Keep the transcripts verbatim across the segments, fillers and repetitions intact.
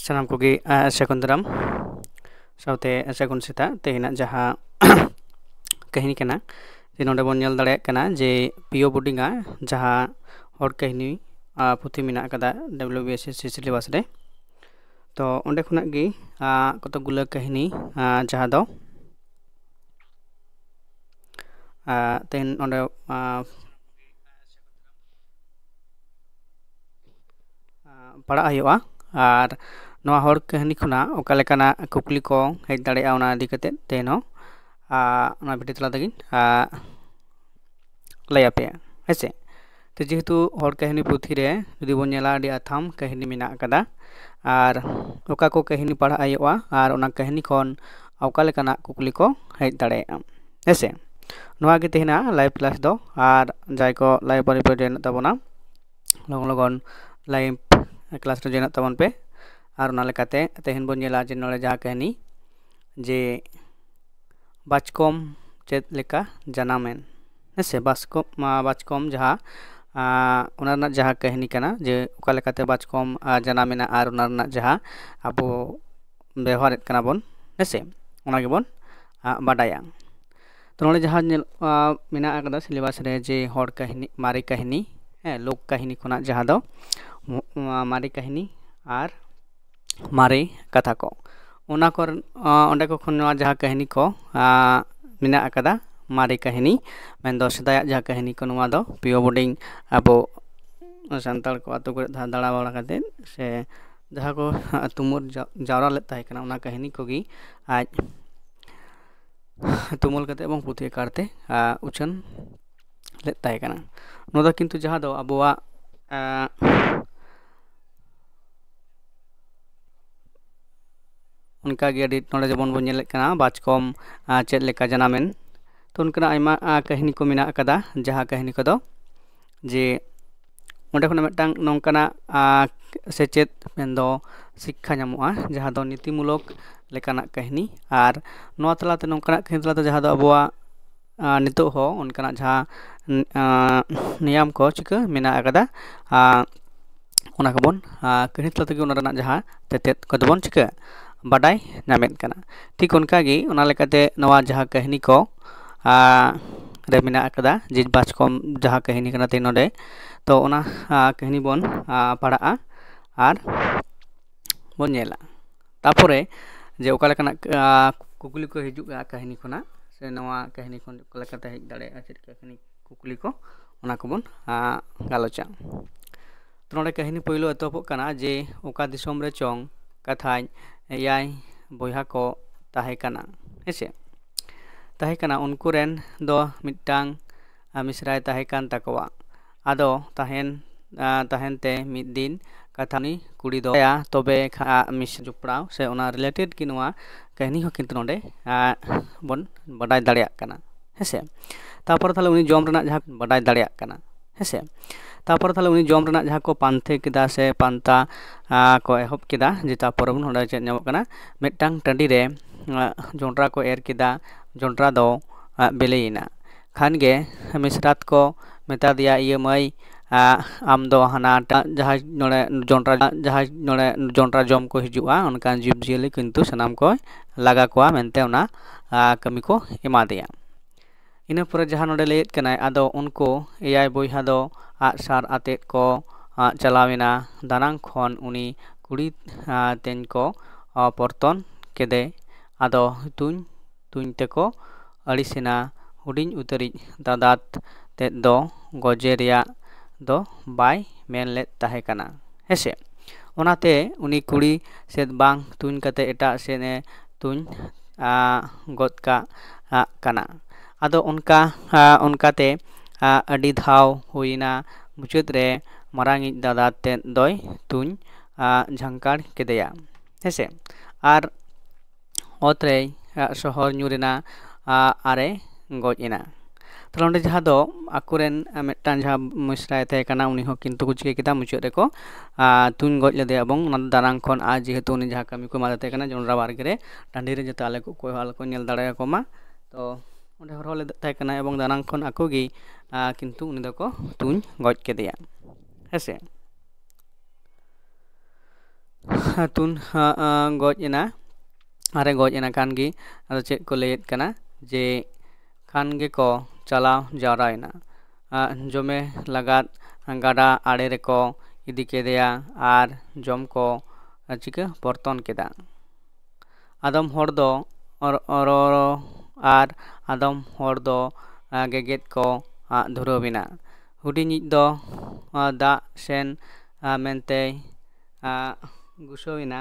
ᱥᱟᱱᱟᱢ ᱠᱚᱜᱮ ᱥᱟᱹᱜᱩᱱ ᱫᱟᱨᱟᱢ ᱥᱟᱶᱛᱮ ᱥᱟᱹᱜᱩᱱ ᱥᱮᱛᱟᱜ᱾ ᱛᱮᱦᱮᱧᱟᱜ ᱡᱟᱦᱟᱸ ᱠᱟᱹᱦᱱᱤ ᱠᱟᱱᱟ, ᱡᱮ ᱱᱚᱰᱮ ᱵᱚᱱ ᱧᱮᱞ ᱫᱟᱲᱮᱭᱟᱜ ᱠᱟᱱᱟ ᱡᱮ ᱯᱤᱭᱳ ᱵᱳᱰᱤᱝ ᱟᱜ ᱡᱟᱦᱟᱸ ᱦᱚᱲ ᱠᱟᱹᱦᱱᱤ ᱯᱩᱛᱷᱤ ᱢᱮᱱᱟᱜ ᱟᱠᱟᱫᱟ W B S S C syllabus ᱨᱮ᱾ ᱛᱚ ᱚᱸᱰᱮ ᱠᱷᱚᱱᱟᱜ ᱜᱮ ᱠᱚᱛᱚᱠ ᱜᱩᱞᱟᱹ ᱠᱟᱹᱦᱱᱤ ᱡᱟᱦᱟᱸ ᱫᱚ ᱛᱮᱦᱮᱧ ᱱᱚᱰᱮ ᱯᱟᱲᱦᱟᱜ ᱦᱩᱭᱩᱜᱼᱟ᱾ ᱟᱨ ᱱᱚᱣᱟ ᱦᱚᱲ ᱠᱟᱹᱦᱱᱤ ᱠᱷᱚᱱᱟᱜ ᱚᱠᱟ ᱞᱮᱠᱟᱱᱟᱜ ᱠᱩᱠᱞᱤ ᱠᱚ ᱦᱮᱡ ᱫᱟᱲᱮᱭᱟᱜᱼᱟ, ᱚᱱᱟ ᱤᱫᱤ ᱠᱟᱛᱮ ᱛᱮᱦᱮᱧ ᱦᱚᱸ ᱚᱱᱟ ᱵᱷᱤᱰᱤᱭᱳ ᱛᱟᱞᱟ ᱛᱮᱜᱮᱧ ᱞᱟᱹᱭ ᱟᱯᱮᱭᱟ, ᱦᱮᱸ ᱥᱮ᱾ ᱛᱚ ᱡᱮᱦᱮᱛᱩ ᱦᱚᱲ ᱠᱟᱹᱦᱱᱤ ᱯᱩᱛᱷᱤ ᱨᱮ ᱡᱩᱫᱤ ᱵᱚᱱ ᱧᱮᱞᱟ, ᱟᱹᱰᱤ ᱟᱛᱷᱟᱢ ᱠᱟᱹᱦᱱᱤ ᱢᱮᱱᱟᱜ ᱟᱠᱟᱫᱟ᱾ ᱟᱨ ᱚᱠᱟ ᱠᱚ ᱠᱟᱹᱦᱱᱤ ᱯᱟᱲᱦᱟᱜ ᱦᱩᱭᱩᱜᱼᱟ ᱟᱨ ᱚᱱᱟ ᱠᱟᱹᱦᱱᱤ ᱠᱷᱚᱱ ᱚᱠᱟ ᱞᱮᱠᱟᱱᱟᱜ ᱠᱩᱠᱞᱤ ᱠᱚ ᱦᱮᱡ ᱫᱟᱲᱮᱭᱟᱜᱼᱟ, ᱦᱮᱸ ᱥᱮ᱾ ᱱᱚᱣᱟ ᱜᱮ ᱛᱮᱦᱮᱧᱟᱜ ᱞᱟᱭᱤᱵᱷ ᱠᱞᱟᱥ ᱫᱚ᱾ ᱟᱨ ᱡᱟᱦᱟᱸᱭ ᱠᱚ ᱞᱟᱭᱤᱵᱷ ᱵᱟᱨᱮ ᱯᱮ ᱡᱚᱭᱮᱱᱚᱜ ᱛᱟᱵᱚᱱᱟ, ᱞᱚᱜᱚᱱ ᱞᱚᱜᱚᱱ ᱞᱟᱭᱤᱵᱷ ᱠᱞᱟᱥ ᱨᱮ ᱡᱚᱭᱮᱱᱚᱜ ᱛᱟᱵᱚᱱ ᱯᱮ᱾ ᱟᱨ ᱚᱱᱟ ᱞᱮᱠᱟᱛᱮ ᱛᱮᱦᱮᱧ ᱵᱚᱱ ᱧᱮᱞᱟ ᱡᱮ ᱱᱚᱰᱮ ᱡᱟᱦᱟᱸ ᱠᱟᱹᱦᱱᱤ, ᱡᱮ ᱵᱟᱪᱠᱚᱢ ᱪᱮᱫ ᱞᱮᱠᱟ ᱡᱟᱱᱟᱢᱮᱱ, ᱦᱮᱸ ᱥᱮ᱾ ᱵᱟᱪᱠᱚᱢ, ᱵᱟᱪᱠᱚᱢ ᱡᱟᱦᱟᱸ ᱚᱱᱟ ᱨᱮᱱᱟᱜ ᱡᱟᱦᱟᱸ ᱠᱟᱹᱦᱱᱤ ᱠᱟᱱᱟ, ᱡᱮ ᱚᱠᱟ ᱞᱮᱠᱟᱛᱮ ᱵᱟᱪᱠᱚᱢ ᱡᱟᱱᱟᱢᱮᱱᱟ ᱟᱨ ᱚᱱᱟ ᱨᱮᱱᱟᱜ ᱡᱟᱦᱟᱸ ᱟᱵᱚ ᱵᱮᱣᱦᱟᱨᱮᱫ ᱠᱟᱱᱟ ᱵᱚᱱ, ᱦᱮᱸ ᱥᱮ, ᱚᱱᱟ ᱜᱮᱵᱚᱱ ᱵᱟᱰᱟᱭᱟ᱾ ᱛᱚ ᱱᱚᱰᱮ ᱡᱟᱦᱟᱸ ᱧᱮᱞ ᱢᱮᱱᱟᱜ ᱟᱠᱟᱫᱟ ᱥᱤᱞᱮᱵᱟᱥ ᱨᱮ, ᱡᱮ ᱦᱚᱲ ᱠᱟᱹᱦᱱᱤ, ᱢᱟᱨᱮ ᱠᱟᱹᱦᱱᱤ, ᱦᱮᱸ, ᱞᱳᱠ ᱠᱟᱹᱦᱱᱤ ᱠᱷᱚᱱᱟᱜ ᱡᱟᱦᱟᱸ ᱫᱚ ᱢᱟᱨᱮ ᱠᱟᱹᱦᱱᱤ ᱟᱨ ᱢᱟᱨᱮ ᱠᱟᱛᱷᱟ ᱠᱚ, ᱚᱱᱟ ᱠᱚ ᱚᱸᱰᱮ ᱠᱚ ᱠᱷᱚᱱ ᱱᱚᱣᱟ ᱡᱟᱦᱟᱸ ᱠᱟᱹᱦᱱᱤ ᱠᱚ ᱢᱮᱱᱟᱜ ᱟᱠᱟᱫᱟ, ᱢᱟᱨᱮ ᱠᱟᱹᱦᱱᱤ ᱢᱮᱱᱫᱚ ᱥᱮᱫᱟᱭᱟᱜ ᱡᱟᱦᱟᱸ ᱠᱟᱹᱦᱱᱤ ᱠᱚ, ᱱᱚᱣᱟ ᱫᱚ ᱯᱤᱭᱳ ᱵᱳᱰᱤᱝ ᱟᱵᱚ ᱥᱟᱱᱛᱟᱲ ᱠᱚ ᱟᱹᱛᱩ ᱠᱚᱨᱮ ᱫᱟᱬᱟ ᱵᱟᱲᱟ ᱠᱟᱛᱮᱫ ᱥᱮ ᱡᱟᱦᱟᱸ ᱠᱚ ᱛᱩᱢᱟᱹᱞ ᱡᱟᱣᱨᱟ ᱞᱮᱫ ᱛᱟᱦᱮᱸ ᱠᱟᱱᱟ, ᱚᱱᱟ ᱠᱟᱹᱦᱱᱤ ᱠᱚᱜᱮ ᱟᱡ ᱛᱩᱢᱟᱹᱞ ᱠᱟᱛᱮ ᱮᱵᱚᱝ ᱯᱩᱛᱷᱤ ᱟᱠᱟᱨ ᱛᱮ ᱩᱪᱷᱟᱹᱱ ᱞᱮᱫ ᱛᱟᱦᱮᱸ ᱠᱟᱱᱟ᱾ ᱱᱚᱣᱟ ᱫᱚ ᱠᱤᱱᱛᱩ ᱡᱟᱦᱟᱸ ᱫᱚ ᱟᱵᱚᱣᱟᱜ ᱚᱱᱠᱟᱜᱮ ᱟᱹᱰᱤ ᱱᱚᱰᱮ ᱡᱮᱢᱚᱱ ᱵᱚᱱ ᱧᱮᱞᱮᱫ ᱠᱟᱱᱟ, ᱵᱟᱪᱠᱚᱢ ᱪᱮᱫ ᱞᱮᱠᱟ ᱡᱟᱱᱟᱢᱮᱱ᱾ ᱛᱚ ᱚᱱᱠᱟᱱᱟᱜ ᱟᱭᱢᱟ ᱠᱟᱹᱦᱱᱤ ᱠᱚ ᱢᱮᱱᱟᱜ ᱟᱠᱟᱫᱟ, ᱡᱟᱦᱟᱸ ᱠᱟᱹᱦᱱᱤ ᱠᱚᱫᱚ ᱡᱮ ᱚᱸᱰᱮ ᱠᱷᱚᱱᱟᱜ ᱢᱤᱫᱴᱟᱝ ᱱᱚᱝᱠᱟᱱᱟᱜ ᱥᱮᱪᱮᱫ ᱢᱮᱱᱫᱚ ᱥᱤᱠᱠᱷᱟ ᱧᱟᱢᱚᱜᱼᱟ, ᱡᱟᱦᱟᱸ ᱫᱚ ᱱᱤᱛᱤᱢᱩᱞᱚᱠ ᱞᱮᱠᱟᱱᱟᱜ ᱠᱟᱹᱦᱱᱤ᱾ ᱟᱨ ᱱᱚᱣᱟ ᱛᱟᱞᱟᱛᱮ ᱱᱚᱝᱠᱟᱱᱟᱜ ᱠᱟᱹᱦᱱᱤ ᱛᱟᱞᱟᱛᱮ ᱡᱟᱦᱟᱸ ᱫᱚ ᱟᱵᱚᱣᱟᱜ ᱱᱤᱛᱚᱜ ᱦᱚᱸ ᱚᱱᱠᱟᱱᱟᱜ ᱡᱟᱦᱟᱸ ᱱᱤᱭᱟᱢ ᱠᱚ ᱪᱤᱠᱟᱹ ᱢᱮᱱᱟᱜ ᱟᱠᱟᱫᱟ, ᱚᱱᱟ ᱠᱚᱵᱚᱱ ᱠᱟᱹᱦᱱᱤ ᱛᱟᱞᱟ ᱛᱮᱜᱮ ᱚᱱᱟ ᱨᱮᱱᱟᱜ ᱡᱟᱦᱟᱸ ᱛᱮᱛᱮᱫ ᱠᱚᱫᱚ ᱵᱚᱱ ᱪᱤᱠᱟᱹ ᱵᱟᱰᱟᱭ ᱧᱟᱢᱮᱫ ᱠᱟᱱᱟ᱾ ᱴᱷᱤᱠ ᱚᱱᱠᱟᱜᱮ ᱚᱱᱟ ᱞᱮᱠᱟᱛᱮ ᱱᱚᱣᱟ ᱡᱟᱦᱟᱸ ᱠᱟᱹᱦᱱᱤ ᱠᱚ ᱨᱮ ᱢᱮᱱᱟᱜ ᱟᱠᱟᱫᱟ, ᱡᱤᱞ ᱵᱟᱪᱠᱚᱢ ᱡᱟᱦᱟᱸ ᱠᱟᱹᱦᱱᱤ ᱠᱟᱱᱟ ᱛᱮᱦᱮᱧ ᱱᱚᱰᱮ, ᱛᱚ ᱚᱱᱟ ᱠᱟᱹᱦᱱᱤ ᱵᱚᱱ ᱯᱟᱲᱦᱟᱜᱼᱟ ᱟᱨ ᱵᱚᱱ ᱧᱮᱞᱟ᱾ ᱛᱟᱯᱚᱨᱮ ᱡᱮ ᱚᱠᱟ ᱞᱮᱠᱟᱱᱟᱜ ᱠᱩᱠᱞᱤ ᱠᱚ ᱦᱤᱡᱩᱜᱼᱟ ᱠᱟᱹᱦᱱᱤ ᱠᱷᱚᱱᱟᱜ, ᱥᱮ ᱱᱚᱣᱟ ᱠᱟᱹᱦᱱᱤ ᱠᱷᱚᱱ ᱚᱠᱟ ᱞᱮᱠᱟᱛᱮ ᱦᱮᱡ ᱫᱟᱲᱮᱭᱟᱜᱼᱟ ᱪᱮᱫ ᱠᱟᱹᱦᱱᱤ ᱠᱩᱠᱞᱤ ᱠᱚ, ᱚᱱᱟ ᱠᱚᱵᱚᱱ ᱜᱟᱞᱚᱪᱟ᱾ ᱛᱚ ᱱᱚᱰᱮ ᱠᱟᱹᱦᱱᱤ ᱯᱳᱭᱞᱳ ᱮᱛᱚᱦᱚᱵᱚᱜ ᱠᱟᱱᱟ ᱡᱮ ᱚᱠᱟ ᱫᱤᱥᱚᱢ ᱨᱮ ᱪᱚᱝ ᱠᱟᱛᱷᱟᱧ ᱮᱭᱟᱭ ᱵᱚᱭᱦᱟ ᱠᱚ ᱛᱟᱦᱮᱸ ᱠᱟᱱᱟ, ᱦᱮᱸᱥᱮ? ᱛᱟᱦᱮᱸ ᱠᱟᱱᱟ, ᱩᱱᱠᱩ ᱨᱮᱱ ᱫᱚ ᱢᱤᱫᱴᱟᱝ ᱢᱤᱥᱨᱟᱭ ᱛᱟᱦᱮᱸ ᱠᱟᱱ ᱛᱟᱠᱚᱣᱟ᱾ ᱟᱫᱚ ᱛᱟᱦᱮᱱ ᱛᱟᱦᱮᱱ ᱛᱮ ᱢᱤᱫ ᱫᱤᱱ ᱠᱟᱛᱷᱟ ᱩᱱᱤ ᱠᱩᱲᱤ ᱫᱚ ᱛᱚᱵᱮ ᱠᱷᱟᱱ ᱢᱤᱥ ᱡᱚᱯᱲᱟᱣ ᱥᱮ ᱚᱱᱟ ᱨᱤᱞᱮᱴᱮᱰ ᱜᱮ ᱱᱚᱣᱟ ᱠᱟᱹᱦᱱᱤ ᱦᱚᱸ ᱠᱤᱱᱛᱩ ᱱᱚᱰᱮ ᱵᱚᱱ ᱵᱟᱰᱟᱭ ᱫᱟᱲᱮᱭᱟᱜ ᱠᱟᱱᱟ, ᱦᱮᱸᱥᱮ? ᱛᱟᱨᱯᱚᱨ ᱛᱟᱦᱞᱮ ᱩᱱᱤ ᱡᱚᱢ ᱨᱮᱱᱟᱜ ᱡᱟᱦᱟᱸ ᱵᱟᱰᱟᱭ ᱫᱟᱲᱮᱭᱟᱜ ᱠᱟᱱᱟ, ᱦᱮᱸᱥᱮ? ᱛᱟᱨᱯᱚᱨ ᱛᱟᱦᱞᱮ ᱩᱱᱤ ᱡᱚᱢ ᱨᱮᱱᱟᱜ ᱡᱟᱦᱟᱸ ᱠᱚ ᱯᱟᱱᱛᱮ ᱠᱮᱫᱟ ᱥᱮ ᱯᱟᱱᱛᱟ ᱠᱚ ᱮᱦᱚᱵ ᱠᱮᱫᱟ, ᱡᱮ ᱛᱟᱨᱯᱚᱨᱮ ᱵᱚᱱ ᱱᱚᱰᱮ ᱪᱮᱫ ᱧᱟᱢᱚᱜ ᱠᱟᱱᱟ, ᱢᱤᱫᱴᱟᱝ ᱴᱟᱺᱰᱤ ᱨᱮ ᱡᱚᱸᱰᱨᱟ ᱠᱚ ᱮᱨ ᱠᱮᱫᱟ, ᱡᱚᱸᱰᱨᱟ ᱫᱚ ᱵᱤᱞᱤᱭᱮᱱᱟ᱾ ᱠᱷᱟᱱ ᱜᱮ ᱢᱤᱥᱨᱟᱛ ᱠᱚ ᱢᱮᱛᱟ ᱫᱮᱭᱟ, "ᱤᱭᱟᱹ ᱢᱟᱹᱭ, ᱟᱢ ᱫᱚ ᱦᱟᱱᱟ ᱡᱟᱦᱟᱸᱭ ᱱᱚᱰᱮ ᱡᱚᱸᱰᱨᱟ ᱡᱟᱦᱟᱸᱭ ᱱᱚᱰᱮ ᱡᱚᱸᱰᱨᱟ ᱡᱚᱢ ᱠᱚ ᱦᱤᱡᱩᱜᱼᱟ, ᱚᱱᱠᱟᱱ ᱡᱤᱵᱽᱼᱡᱤᱭᱟᱹᱞᱤ ᱠᱤᱱᱛᱩ ᱥᱟᱱᱟᱢ ᱠᱚᱭ ᱞᱟᱜᱟ ᱠᱚᱣᱟ" ᱢᱮᱱᱛᱮ ᱚᱱᱟ ᱠᱟᱹᱢᱤ ᱠᱚ ᱮᱢᱟ ᱫᱮᱭᱟ᱾ ᱤᱱᱟᱹ ᱯᱚᱨᱮ ᱡᱟᱦᱟᱸ ᱱᱚᱰᱮ ᱞᱟᱹᱭᱮᱫ ᱠᱟᱱᱟᱭ, ᱟᱫᱚ ᱩᱱᱠᱩ ᱮᱭᱟᱭ ᱵᱚᱭᱦᱟ ᱫᱚ ᱟᱜᱼᱥᱟᱨ ᱟᱛᱮᱫ ᱠᱚ ᱪᱟᱞᱟᱣᱮᱱᱟ᱾ ᱫᱟᱱᱟᱝ ᱠᱷᱚᱱ ᱩᱱᱤ ᱠᱩᱲᱤ ᱛᱮᱧ ᱠᱚ ᱯᱚᱨᱛᱚᱱ ᱠᱮᱫᱮ᱾ ᱟᱫᱚ ᱛᱩᱧ ᱛᱩᱧ ᱛᱮᱠᱚ ᱟᱹᱲᱤᱥᱮᱱᱟ᱾ ᱦᱩᱰᱤᱧ ᱩᱛᱟᱹᱨᱤᱡ ᱫᱟᱫᱟ ᱛᱮᱫ ᱫᱚ ᱜᱚᱡᱮ ᱨᱮᱭᱟᱜ ᱫᱚ ᱵᱟᱭ ᱢᱮᱱ ᱞᱮᱫ ᱛᱟᱦᱮᱸ ᱠᱟᱱᱟ, ᱦᱮᱸᱥᱮ? ᱚᱱᱟᱛᱮ ᱩᱱᱤ ᱠᱩᱲᱤ ᱥᱮᱫ ᱵᱟᱝ ᱛᱩᱧ ᱠᱟᱛᱮ ᱮᱴᱟᱜ ᱥᱮᱫ ᱮ ᱛᱩᱧ ᱜᱚᱫ ᱠᱟᱜ ᱠᱟᱱᱟ᱾ ᱟᱫᱚ ᱚᱱᱠᱟ ᱚᱱᱠᱟᱛᱮ ᱟᱹᱰᱤ ᱫᱷᱟᱣ ᱦᱩᱭᱮᱱᱟ᱾ ᱢᱩᱪᱟᱹᱫ ᱨᱮ ᱢᱟᱨᱟᱝᱤᱡ ᱫᱟᱫᱟ ᱛᱮᱫ ᱫᱚᱭ ᱛᱩᱧ ᱡᱷᱟᱝᱠᱟᱲ ᱠᱮᱫᱮᱭᱟ, ᱦᱮᱸᱥᱮ? ᱟᱨ ᱚᱛ ᱨᱮᱭ ᱥᱚᱦᱚᱨ ᱧᱩᱨ ᱮᱱᱟ ᱟᱨᱮ ᱜᱚᱡ ᱮᱱᱟ᱾ ᱛᱟᱦᱞᱮ ᱚᱸᱰᱮ ᱡᱟᱦᱟᱸ ᱫᱚ ᱟᱠᱚᱨᱮᱱ ᱢᱤᱫᱴᱟᱝ ᱡᱟᱦᱟᱸ ᱢᱤᱥᱨᱟᱭ ᱛᱟᱦᱮᱸ ᱠᱟᱱᱟ, ᱩᱱᱤ ᱦᱚᱸ ᱠᱤᱱᱛᱩ ᱠᱚ ᱪᱤᱠᱟᱹ ᱠᱮᱫᱟ, ᱢᱩᱪᱟᱹᱫ ᱨᱮᱠᱚ ᱛᱩᱧ ᱜᱚᱡ ᱞᱮᱫᱮᱭᱟ᱾ ᱮᱵᱚᱝ ᱚᱱᱟ ᱫᱟᱱᱟᱝ ᱠᱷᱚᱱ ᱟᱡ ᱡᱮᱦᱮᱛᱩ ᱩᱱᱤ ᱡᱟᱦᱟᱸ ᱠᱟᱹᱢᱤ ᱠᱚ ᱮᱢᱟᱫᱮ ᱛᱟᱦᱮᱸ ᱠᱟᱱᱟ ᱡᱚᱸᱰᱨᱟ ᱵᱟᱲᱜᱮ ᱨᱮ ᱴᱟᱺᱰᱤ ᱨᱮ ᱡᱟᱛᱮ ᱟᱞᱮ ᱠᱚ ᱚᱠᱚᱭ ᱦᱚᱸ ᱟᱞᱚ ᱠᱚ ᱧᱮᱞ ᱫᱟᱲᱮᱭᱟᱠᱚ ᱢᱟ, ᱛᱚ ᱚᱸᱰᱮ ᱦᱚᱨᱦᱚ ᱞᱮᱫ ᱛᱟᱦᱮᱸ ᱠᱟᱱᱟ ᱮᱵᱚᱝ ᱫᱟᱱᱟᱝ ᱠᱷᱚᱱ ᱟᱠᱚ ᱜᱮ ᱠᱤᱱᱛᱩ ᱩᱱᱤ ᱫᱚᱠᱚ ᱛᱩᱧ ᱜᱚᱡ ᱠᱮᱫᱮᱭᱟ, ᱦᱮᱸᱥᱮ? ᱦᱟᱹᱛᱩᱱ ᱦᱟ- ᱟ, ᱜᱚᱡ ᱮᱱᱟ, ᱟᱨᱮ ᱜᱚᱡ ᱮᱱᱟ ᱠᱷᱟᱱ ᱜᱮ, ᱟᱫᱚ ᱪᱮᱫ ᱠᱚ ᱞᱟᱹᱭᱮᱫ ᱠᱟᱱᱟ ᱡᱮ ᱠᱷᱟᱱ ᱜᱮᱠᱚ ᱪᱟᱞᱟᱣ ᱡᱟᱣᱨᱟᱭᱮᱱᱟ᱾ ᱟ, ᱡᱚᱢᱮ ᱞᱟᱜᱟᱫ ᱜᱟᱰᱟ ᱟᱲᱮ ᱨᱮᱠᱚ ᱤᱫᱤ ᱠᱮᱫᱮᱭᱟ ᱟᱨ ᱡᱚᱢ ᱠᱚ ᱪᱤᱠᱟᱹ ᱯᱚᱨᱛᱚᱱ ᱠᱮᱫᱟ᱾ ᱟᱫᱚᱢ ᱦᱚᱲ ᱫᱚ ᱚᱨ- ᱚᱨᱚᱨᱚ ᱟᱨ ᱟᱫᱚᱢ ᱦᱚᱲ ᱫᱚ, ᱟ, ᱜᱮᱜᱮᱫ ᱠᱚ ᱟᱜ ᱫᱷᱩᱨᱟᱹᱣ ᱮᱱᱟ᱾ ᱦᱩᱰᱤᱧᱤᱡ ᱫᱚ, ᱟ, ᱫᱟᱜ ᱥᱮᱱ, ᱟ, ᱢᱮᱱᱛᱮᱭ, ᱟ, ᱜᱩᱥᱟᱹᱣ ᱮᱱᱟ,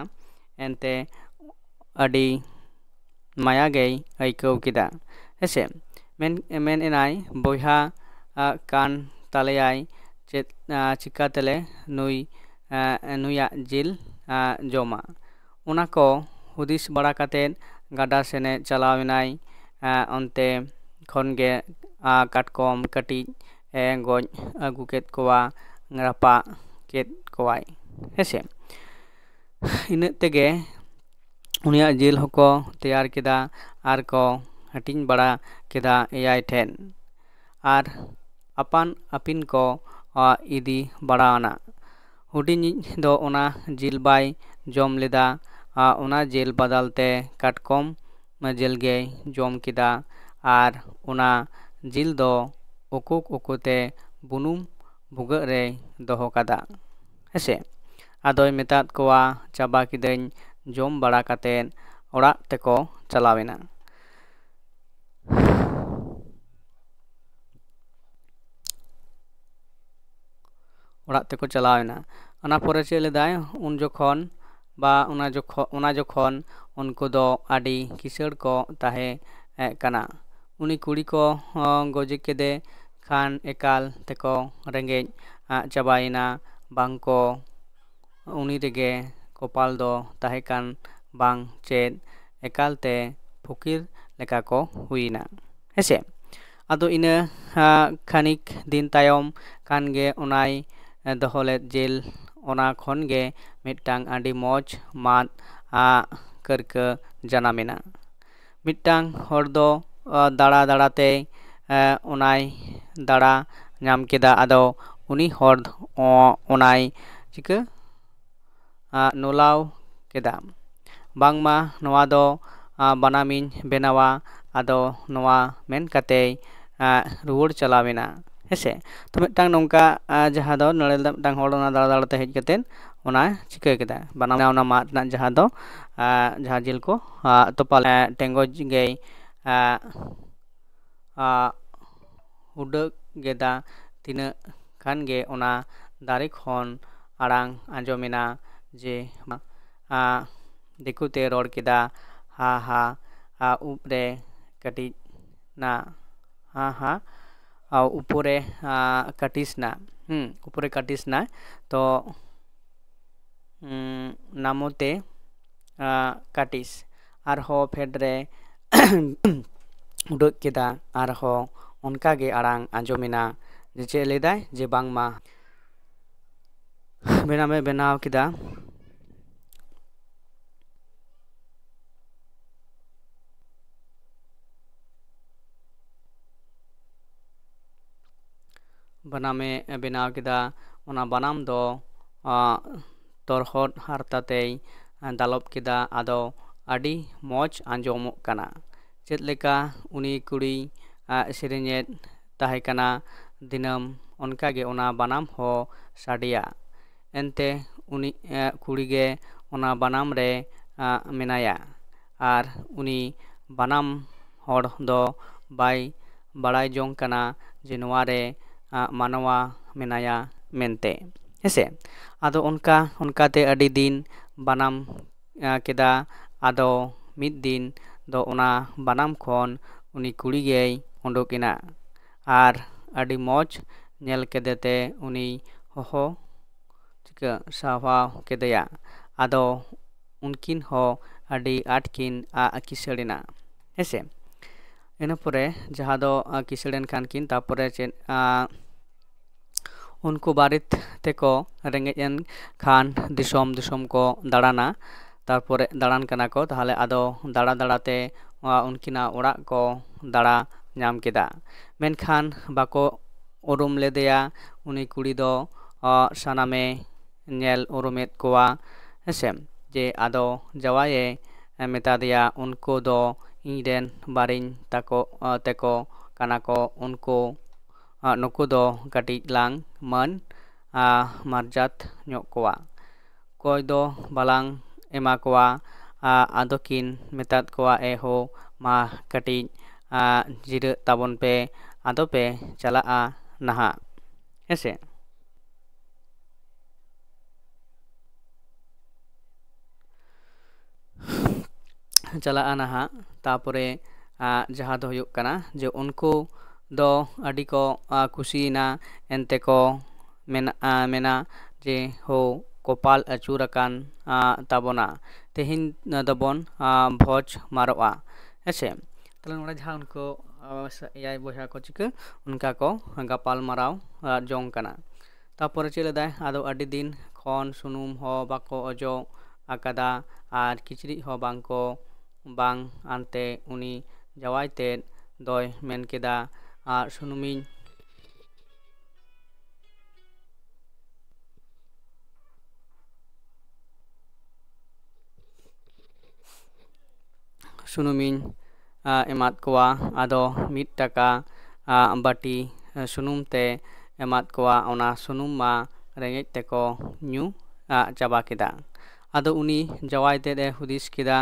ᱮᱱᱛᱮ ᱟᱹᱰᱤ ᱢᱟᱭᱟ ᱜᱮᱭ ᱟᱹᱭᱠᱟᱹᱣ ᱠᱮᱫᱟ᱾ ᱦᱮᱸᱥᱮ, ᱢᱮᱱ ᱢᱮᱱ ᱮᱱᱟᱭ, ᱵᱚᱭᱦᱟ, ᱟ, ᱠᱟᱱ ᱛᱟᱞᱮᱭᱟᱭ, ᱪᱮᱫ, ᱟ, ᱪᱤᱠᱟᱹ ᱛᱮᱞᱮ ᱱᱩᱭ, ᱟ, ᱱᱩᱭᱟᱜ ᱡᱤᱞ, ᱟ, ᱡᱚᱢᱟ? ᱚᱱᱟ ᱠᱚ ᱦᱩᱫᱤᱥ ᱵᱟᱲᱟ ᱠᱟᱛᱮᱫ ᱜᱟᱰᱟ ᱥᱮᱱᱮ ᱪᱟᱞᱟᱣ ᱮᱱᱟᱭ᱾ ᱟ, ᱚᱱᱛᱮ ᱠᱷᱚᱱ ᱜᱮ, ᱟ, ᱠᱟᱴᱠᱚᱢ ᱠᱟᱹᱴᱤᱡ ᱮ ᱜᱚᱡ ᱟᱹᱜᱩ ᱠᱮᱫ ᱠᱚᱣᱟ, ᱨᱟᱯᱟᱜ ᱠᱮᱫ ᱠᱚᱣᱟᱭ᱾ ᱦᱮᱸᱥᱮ, ᱤᱱᱟᱹᱜ ᱛᱮᱜᱮ ᱩᱱᱤᱭᱟᱜ ᱡᱤᱞ ᱦᱚᱸᱠᱚ ᱛᱮᱭᱟᱨ ᱠᱮᱫᱟ ᱟᱨ ᱠᱚ ᱦᱟᱹᱴᱤᱧ ᱵᱟᱲᱟ ᱠᱮᱫᱟ ᱮᱭᱟᱭ ᱴᱷᱮᱱ᱾ ᱟᱨ ᱟᱯᱟᱱ ᱟᱹᱯᱤᱱ ᱠᱚ, ᱟ, ᱤᱫᱤ ᱵᱟᱲᱟᱣᱟᱱᱟ᱾ ᱦᱩᱰᱤᱧᱤᱡ ᱫᱚ ᱚᱱᱟ ᱡᱤᱞ ᱵᱟᱭ ᱡᱚᱢ ᱞᱮᱫᱟ᱾ ᱟ, ᱚᱱᱟ ᱡᱤᱞ ᱵᱟᱫᱟᱞ ᱛᱮ ᱠᱟᱴᱠᱚᱢ ᱡᱤᱞ ᱜᱮᱭ ᱡᱚᱢ ᱠᱮᱫᱟ᱾ ᱟᱨ ᱚᱱᱟ ᱡᱤᱞ ᱫᱚ ᱩᱠᱩ ᱩᱠᱩᱛᱮ ᱵᱩᱱᱩᱢ ᱵᱷᱩᱜᱟᱹᱜ ᱨᱮᱭ ᱫᱚᱦᱚ ᱠᱟᱫᱟ᱾ ᱦᱮᱸᱥᱮ, ᱟᱫᱚᱭ ᱢᱮᱛᱟᱫ ᱠᱚᱣᱟ, ᱪᱟᱵᱟ ᱠᱤᱫᱟᱹᱧ᱾ ᱡᱚᱢ ᱵᱟᱲᱟ ᱠᱟᱛᱮᱫ ᱚᱲᱟᱜ ᱛᱮᱠᱚ ᱪᱟᱞᱟᱣ ᱮᱱᱟ᱾ ᱚᱲᱟᱜ ᱛᱮᱠᱚ ᱪᱟᱞᱟᱣ ᱮᱱᱟ᱾ ᱚᱱᱟ ᱯᱚᱨᱮ ᱪᱮᱫ ᱞᱮᱫᱟᱭ? ᱩᱱ ᱡᱚᱠᱷᱚᱱ ᱵᱟ ᱚᱱᱟ ᱡᱚᱠᱷᱚ- ᱚᱱᱟ ᱡᱚᱠᱷᱚᱱ ᱩᱱᱠᱩ ᱫᱚ ᱟᱹᱰᱤ ᱠᱤᱥᱟᱹᱬ ᱠᱚ ᱛᱟᱦᱮᱸ ᱠᱟᱱᱟ᱾ ᱩᱱᱤ ᱠᱩᱲᱤ ᱠᱚ, ᱦᱚᱸ, ᱜᱚᱡᱮ ᱠᱮᱫᱮ ᱠᱷᱟᱱ ᱮᱠᱟᱞ ᱛᱮᱠᱚ ᱨᱮᱸᱜᱮᱡ, ᱟ, ᱪᱟᱵᱟᱭᱮᱱᱟ᱾ ᱵᱟᱝ ᱠᱚ ᱩᱱᱤ ᱨᱮᱜᱮ ᱠᱚᱯᱟᱞ ᱫᱚ ᱛᱟᱦᱮᱸ ᱠᱟᱱ ᱵᱟᱝ ᱪᱮᱫ, ᱮᱠᱟᱞ ᱛᱮ ᱯᱷᱚᱠᱤᱨ ᱞᱮᱠᱟ ᱠᱚ ᱦᱩᱭᱮᱱᱟ᱾ ᱦᱮᱸᱥᱮ? ᱟᱫᱚ ᱤᱱᱟᱹ, ᱟ, ᱠᱷᱟᱹᱱᱤᱠ ᱫᱤᱱ ᱛᱟᱭᱚᱢ ᱠᱷᱟᱱ ᱜᱮ ᱚᱱᱟᱭ, ᱮ, ᱫᱚᱦᱚ ᱞᱮᱫ ᱡᱮᱞ, ᱚᱱᱟ ᱠᱷᱚᱱ ᱜᱮ ᱢᱤᱫᱴᱟᱝ ᱟᱹᱰᱤ ᱢᱚᱡᱽ ᱢᱟᱫ ᱟᱜ ᱠᱟᱹᱨᱠᱟᱹ ᱡᱟᱱᱟᱢᱮᱱᱟ᱾ ᱢᱤᱫᱴᱟᱝ ᱦᱚᱲ ᱫᱚ, ᱟ, ᱫᱟᱬᱟ ᱫᱟᱬᱟ ᱛᱮ, ᱮ, ᱚᱱᱟᱭ ᱫᱟᱬᱟ ᱧᱟᱢ ᱠᱮᱫᱟ᱾ ᱟᱫᱚ ᱩᱱᱤ ᱦᱚᱲ ᱫᱚ, ᱚ-, ᱚᱱᱟᱭ ᱪᱤᱠᱟᱹ, ᱱᱚᱞᱟᱣ ᱠᱮᱫᱟ, ᱵᱟᱝᱢᱟ ᱱᱚᱣᱟ ᱫᱚ ᱵᱟᱱᱟᱢᱤᱧ ᱵᱮᱱᱟᱣᱟ᱾ ᱟᱫᱚ ᱱᱚᱣᱟ ᱢᱮᱱ ᱠᱟᱛᱮᱭ ᱨᱩᱣᱟᱹᱲ ᱪᱟᱞᱟᱣᱮᱱᱟ᱾ ᱦᱮᱸᱥᱮ? ᱛᱚ ᱢᱤᱫᱴᱟᱝ ᱱᱚᱝᱠᱟ ᱡᱟᱦᱟᱸ ᱫᱚ ᱱᱚᱰᱮ ᱢᱤᱫᱴᱟᱝ ᱦᱚᱲ ᱚᱱᱟ ᱫᱟᱬᱟ ᱫᱟᱬᱟᱛᱮ ᱦᱮᱡ ᱠᱟᱛᱮᱫ ᱚᱱᱟ ᱪᱤᱠᱟᱹ ᱠᱮᱫᱟ, ᱵᱟᱱᱟᱢ ᱚᱱᱟ ᱢᱟᱫ ᱨᱮᱱᱟᱜ ᱡᱟᱦᱟᱸ ᱫᱚ ᱡᱟᱦᱟᱸ ᱡᱤᱞ ᱠᱚ ᱛᱚᱯᱟ ᱴᱮᱸᱜᱚᱡ ᱜᱮᱭ ᱩᱰᱟᱹᱜ ᱠᱮᱫᱟ᱾ ᱛᱤᱱᱟᱹᱜ ᱠᱷᱟᱱ ᱜᱮ ᱚᱱᱟ ᱫᱟᱨᱮ ᱠᱷᱚᱱ ᱟᱲᱟᱝ ᱟᱸᱡᱚᱢᱮᱱᱟ ᱡᱮ ᱫᱤᱠᱩ ᱛᱮ ᱨᱚᱲ ᱠᱮᱫᱟ, ᱦᱟ ᱦᱟ, ᱩᱵ ᱨᱮ ᱠᱟᱹᱴᱤᱡ ᱱᱟ, ᱦᱟ ᱦᱟ, ᱩᱯᱚᱨᱮ ᱠᱟᱴᱤᱥ ᱱᱟ, ᱦᱩᱸ, ᱩᱯᱚᱨᱮ ᱠᱟᱴᱤᱥ ᱱᱟ᱾ ᱛᱚ ᱱᱟᱢᱚᱛᱮ ᱠᱟᱴᱤᱥ, ᱟᱨᱦᱚᱸ ᱯᱷᱮᱰ ᱨᱮ ᱩᱰᱟᱹᱜ ᱠᱮᱫᱟ᱾ ᱟᱨᱦᱚᱸ ᱚᱱᱠᱟ ᱜᱮ ᱟᱲᱟᱝ ᱟᱸᱡᱚᱢᱮᱱᱟ ᱡᱮ ᱪᱮᱫ ᱞᱟᱹᱭᱫᱟᱭ ᱡᱮ ᱵᱟᱝᱢᱟ ᱵᱮᱱᱟᱢᱮ ᱵᱮᱱᱟᱣ ᱠᱮᱫᱟ᱾ ᱵᱟᱱᱟᱢᱮ ᱵᱮᱱᱟᱣ ᱠᱮᱫᱟ᱾ ᱚᱱᱟ ᱵᱟᱱᱟᱢ ᱫᱚ ᱛᱚᱨᱦᱚᱫ ᱦᱟᱨᱛᱟ ᱛᱮᱭ ᱫᱟᱞᱚᱵ ᱠᱮᱫᱟ᱾ ᱟᱫᱚ ᱟᱹᱰᱤ ᱢᱚᱡᱽ ᱟᱸᱡᱚᱢᱚᱜ ᱠᱟᱱᱟ᱾ ᱪᱮᱫ ᱞᱮᱠᱟ ᱩᱱᱤ ᱠᱩᱲᱤᱭ ᱥᱮᱨᱮᱧᱮᱫ ᱛᱟᱦᱮᱸ ᱠᱟᱱᱟ ᱫᱤᱱᱟᱹᱢ, ᱚᱱᱠᱟᱜᱮ ᱚᱱᱟ ᱵᱟᱱᱟᱢ ᱦᱚᱸ ᱥᱟᱰᱮᱭᱟ᱾ ᱮᱱᱛᱮ ᱩᱱᱤ ᱠᱩᱲᱤ ᱜᱮ ᱚᱱᱟ ᱵᱟᱱᱟᱢ ᱨᱮ ᱢᱮᱱᱟᱭᱟ᱾ ᱟᱨ ᱩᱱᱤ ᱵᱟᱱᱟᱢ ᱦᱚᱲ ᱫᱚ ᱵᱟᱭ ᱵᱟᱲᱟᱭ ᱡᱚᱝ ᱠᱟᱱᱟ ᱡᱮ ᱱᱚᱣᱟ ᱨᱮ ᱢᱟᱱᱣᱟ ᱢᱮᱱᱟᱭᱟ ᱢᱮᱱᱛᱮ᱾ ᱦᱮᱸᱥᱮ? ᱟᱫᱚ ᱚᱱᱠᱟ ᱚᱱᱠᱟᱛᱮ ᱟᱹᱰᱤ ᱫᱤᱱ ᱵᱟᱱᱟᱢ ᱠᱮᱫᱟ᱾ ᱟᱫᱚ ᱢᱤᱫ ᱫᱤᱱ ᱫᱚ ᱚᱱᱟ ᱵᱟᱱᱟᱢ ᱠᱷᱚᱱ ᱩᱱᱤ ᱠᱩᱲᱤ ᱜᱮᱭ ᱩᱰᱩᱠ ᱮᱱᱟ᱾ ᱟᱨ ᱟᱹᱰᱤ ᱢᱚᱡᱽ ᱧᱮᱞ ᱠᱮᱫᱮᱛᱮ ᱩᱱᱤ ᱦᱚᱦᱚ ᱪᱤᱠᱟᱹ ᱥᱟᱦᱟᱣ ᱠᱮᱫᱮᱭᱟ᱾ ᱟᱫᱚ ᱩᱱᱠᱤᱱ ᱦᱚᱸ ᱟᱹᱰᱤ ᱟᱸᱴ ᱠᱤᱱ ᱠᱤᱥᱟᱹᱲ ᱮᱱᱟ᱾ ᱦᱮᱸᱥᱮ? ᱤᱱᱟᱹ ᱯᱚᱨᱮ ᱡᱟᱦᱟᱸ ᱫᱚ ᱠᱤᱥᱟᱹᱲ ᱮᱱ ᱠᱷᱟᱱ ᱠᱤᱱ, ᱛᱟᱨᱯᱚᱨᱮ ᱪᱮᱫ ᱩᱱᱠᱩ ᱵᱟᱨᱮᱛ ᱛᱮᱠᱚ ᱨᱮᱸᱜᱮᱡ ᱮᱱ ᱠᱷᱟᱱ ᱫᱤᱥᱚᱢ ᱫᱤᱥᱚᱢ ᱠᱚ ᱫᱟᱬᱟᱱᱟ᱾ ᱛᱟᱨᱯᱚᱨᱮ ᱫᱟᱬᱟᱱ ᱠᱟᱱᱟ ᱠᱚ᱾ ᱛᱟᱦᱚᱞᱮ ᱟᱫᱚ ᱫᱟᱬᱟ ᱫᱟᱬᱟᱛᱮ ᱩᱱᱠᱤᱱᱟᱜ ᱚᱲᱟᱜ ᱠᱚ ᱫᱟᱬᱟ ᱧᱟᱢ ᱠᱮᱫᱟ᱾ ᱢᱮᱱᱠᱷᱟᱱ ᱵᱟᱠᱚ ᱩᱨᱩᱢ ᱞᱮᱫᱮᱭᱟ᱾ ᱩᱱᱤ ᱠᱩᱲᱤ ᱫᱚ ᱥᱟᱱᱟᱢᱮ ᱧᱮᱞ ᱩᱨᱩᱢᱮᱫ ᱠᱚᱣᱟ᱾ ᱦᱮᱸᱥᱮ, ᱡᱮ ᱟᱫᱚ ᱡᱟᱶᱟᱭᱮ ᱢᱮᱛᱟ ᱫᱮᱭᱟ, ᱩᱱᱠᱩ ᱫᱚ ᱤᱧ ᱨᱮᱱ ᱵᱟᱨᱤᱧ ᱛᱟᱠᱚ, ᱛᱮᱠᱚ ᱠᱟᱱᱟ ᱠᱚ, ᱩᱱᱠᱩ, ᱱᱩᱠᱩ ᱫᱚ ᱠᱟᱹᱴᱤᱡ ᱞᱟᱝ ᱢᱟᱹᱱ ᱢᱟᱨᱡᱟᱛ ᱧᱚᱜ ᱠᱚᱣᱟ᱾ ᱠᱚᱭ ᱫᱚ ᱵᱟᱞᱟᱝ ᱮᱢᱟ ᱠᱚᱣᱟ᱾ ᱟᱫᱚ ᱠᱤᱱ ᱢᱮᱛᱟᱫ ᱠᱚᱣᱟ, ᱮ ᱦᱳ, ᱢᱟ ᱠᱟᱹᱴᱤᱡ ᱡᱤᱨᱟᱹᱜ ᱛᱟᱵᱚᱱ ᱯᱮ, ᱟᱫᱚ ᱯᱮ ᱪᱟᱞᱟᱜᱼᱟ ᱱᱟᱦᱟᱜ᱾ ᱦᱮᱸᱥᱮ? ᱪᱟᱞᱟᱜᱼᱟ ᱱᱟᱦᱟᱜ᱾ ᱛᱟᱯᱚᱨᱮ, ᱟ, ᱡᱟᱦᱟᱸ ᱫᱚ ᱦᱩᱭᱩᱜ ᱠᱟᱱᱟ ᱡᱮ ᱩᱱᱠᱩ ᱫᱚ ᱟᱹᱰᱤ ᱠᱚ, ᱟ, ᱠᱩᱥᱤᱭᱮᱱᱟ᱾ ᱮᱱᱛᱮ ᱠᱚ ᱢᱮᱱ-, ᱟ, ᱢᱮᱱᱟ ᱡᱮ, ᱦᱳ, ᱠᱚᱯᱟᱞ ᱟᱹᱪᱩᱨ ᱟᱠᱟᱱ, ᱟ, ᱛᱟᱵᱚᱱᱟ, ᱛᱮᱦᱮᱧ ᱫᱚᱵᱚᱱ, ᱟ, ᱵᱷᱚᱡᱽ ᱢᱟᱨᱚᱜᱼᱟ᱾ ᱦᱮᱸᱥᱮ? ᱛᱟᱦᱞᱮ ᱱᱚᱰᱮ ᱡᱟᱦᱟᱸ ᱩᱱᱠᱩ, ᱟ, ᱮᱭᱟᱭ ᱵᱚᱭᱦᱟ ᱠᱚ ᱪᱤᱠᱟᱹ, ᱚᱱᱠᱟ ᱠᱚ ᱜᱟᱯᱟᱞ ᱢᱟᱨᱟᱣ, ᱟ, ᱡᱚᱝ ᱠᱟᱱᱟ᱾ ᱛᱟᱯᱚᱨᱮ ᱪᱮᱫ ᱞᱮᱫᱟᱭ? ᱟᱫᱚ ᱟᱹᱰᱤ ᱫᱤᱱ ᱠᱷᱚᱱ ᱥᱩᱱᱩᱢ ᱦᱚᱸ ᱵᱟᱠᱚ ᱚᱡᱚᱜ ᱟᱠᱟᱫᱟ ᱟᱨ ᱠᱤᱪᱨᱤᱡ ᱦᱚᱸ ᱵᱟᱝ ᱠᱚ, ᱵᱟᱝ ᱟᱱᱛᱮ ᱩᱱᱤ ᱡᱟᱶᱟᱭ ᱛᱮᱫ ᱫᱚᱭ ᱢᱮᱱ ᱠᱮᱫᱟ, ᱟᱨ ᱥᱩᱱᱩᱢᱤᱧ ᱥᱩᱱᱩᱢᱤᱧ, ᱟ, ᱮᱢᱟᱫ ᱠᱚᱣᱟ᱾ ᱟᱫᱚ ᱢᱤᱫ ᱴᱟᱠᱟ, ᱟ, ᱵᱟᱹᱴᱤ, ᱟ, ᱥᱩᱱᱩᱢ ᱛᱮ ᱮᱢᱟᱫ ᱠᱚᱣᱟ᱾ ᱚᱱᱟ ᱥᱩᱱᱩᱢ ᱢᱟ ᱨᱮᱸᱜᱮᱡ ᱛᱮᱠᱚ ᱧᱩ, ᱟ, ᱪᱟᱵᱟ ᱠᱮᱫᱟ᱾ ᱟᱫᱚ ᱩᱱᱤ ᱡᱟᱶᱟᱭ ᱛᱮᱫ ᱮ ᱦᱩᱫᱤᱥ ᱠᱮᱫᱟ,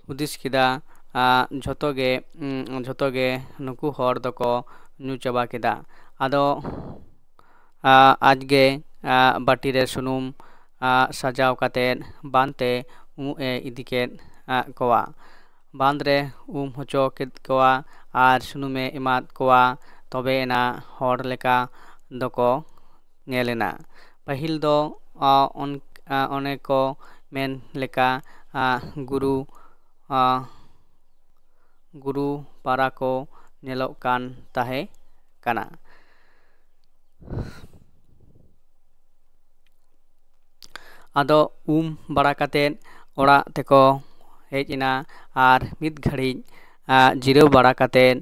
ᱦᱩᱫᱤᱥ ᱠᱮᱫᱟ, ᱟ, ᱡᱷᱚᱛᱚ ᱜᱮ, ᱩᱸ, ᱡᱷᱚᱛᱚ ᱜᱮ ᱱᱩᱠᱩ ᱦᱚᱲ ᱫᱚᱠᱚ ᱧᱩ ᱪᱟᱵᱟ ᱠᱮᱫᱟ᱾ ᱟᱫᱚ, ᱟ, ᱟᱡᱜᱮ, ᱟ, ᱵᱟᱹᱴᱤ ᱨᱮ ᱥᱩᱱᱩᱢ, ᱟ, ᱥᱟᱡᱟᱣ ᱠᱟᱛᱮᱫ ᱵᱟᱸᱫᱽ ᱛᱮ ᱩᱢᱩᱜ ᱮ ᱤᱫᱤ ᱠᱮᱫ, ᱟ, ᱠᱚᱣᱟ᱾ ᱵᱟᱸᱫᱽ ᱨᱮ ᱩᱢ ᱦᱚᱪᱚ ᱠᱮᱫ ᱠᱚᱣᱟ ᱟᱨ ᱥᱩᱱᱩᱢᱮ ᱮᱢᱟᱫ ᱠᱚᱣᱟ᱾ ᱛᱚᱵᱮ ᱮᱱᱟ ᱦᱚᱲ ᱞᱮᱠᱟ ᱫᱚᱠᱚ ᱧᱮᱞ ᱮᱱᱟ᱾ ᱯᱟᱹᱦᱤᱞ ᱫᱚ, ᱟ, ᱚᱱ-, ᱟ, ᱚᱱᱮ ᱠᱚ ᱢᱮᱱ ᱞᱮᱠᱟ, ᱟ, ᱜᱩᱨᱩ, ᱟ, ᱜᱩᱨᱩ ᱯᱟᱨᱟ ᱠᱚ ᱧᱮᱞᱚᱜ ᱠᱟᱱ ᱛᱟᱦᱮᱸ ᱠᱟᱱᱟ᱾ ᱟᱫᱚ ᱩᱢ ᱵᱟᱲᱟ ᱠᱟᱛᱮᱫ ᱚᱲᱟᱜ ᱛᱮᱠᱚ ᱦᱮᱡ ᱮᱱᱟ ᱟᱨ ᱢᱤᱫ ᱜᱷᱟᱹᱲᱤᱡ, ᱟ, ᱡᱤᱨᱟᱹᱣ ᱵᱟᱲᱟ ᱠᱟᱛᱮᱫ,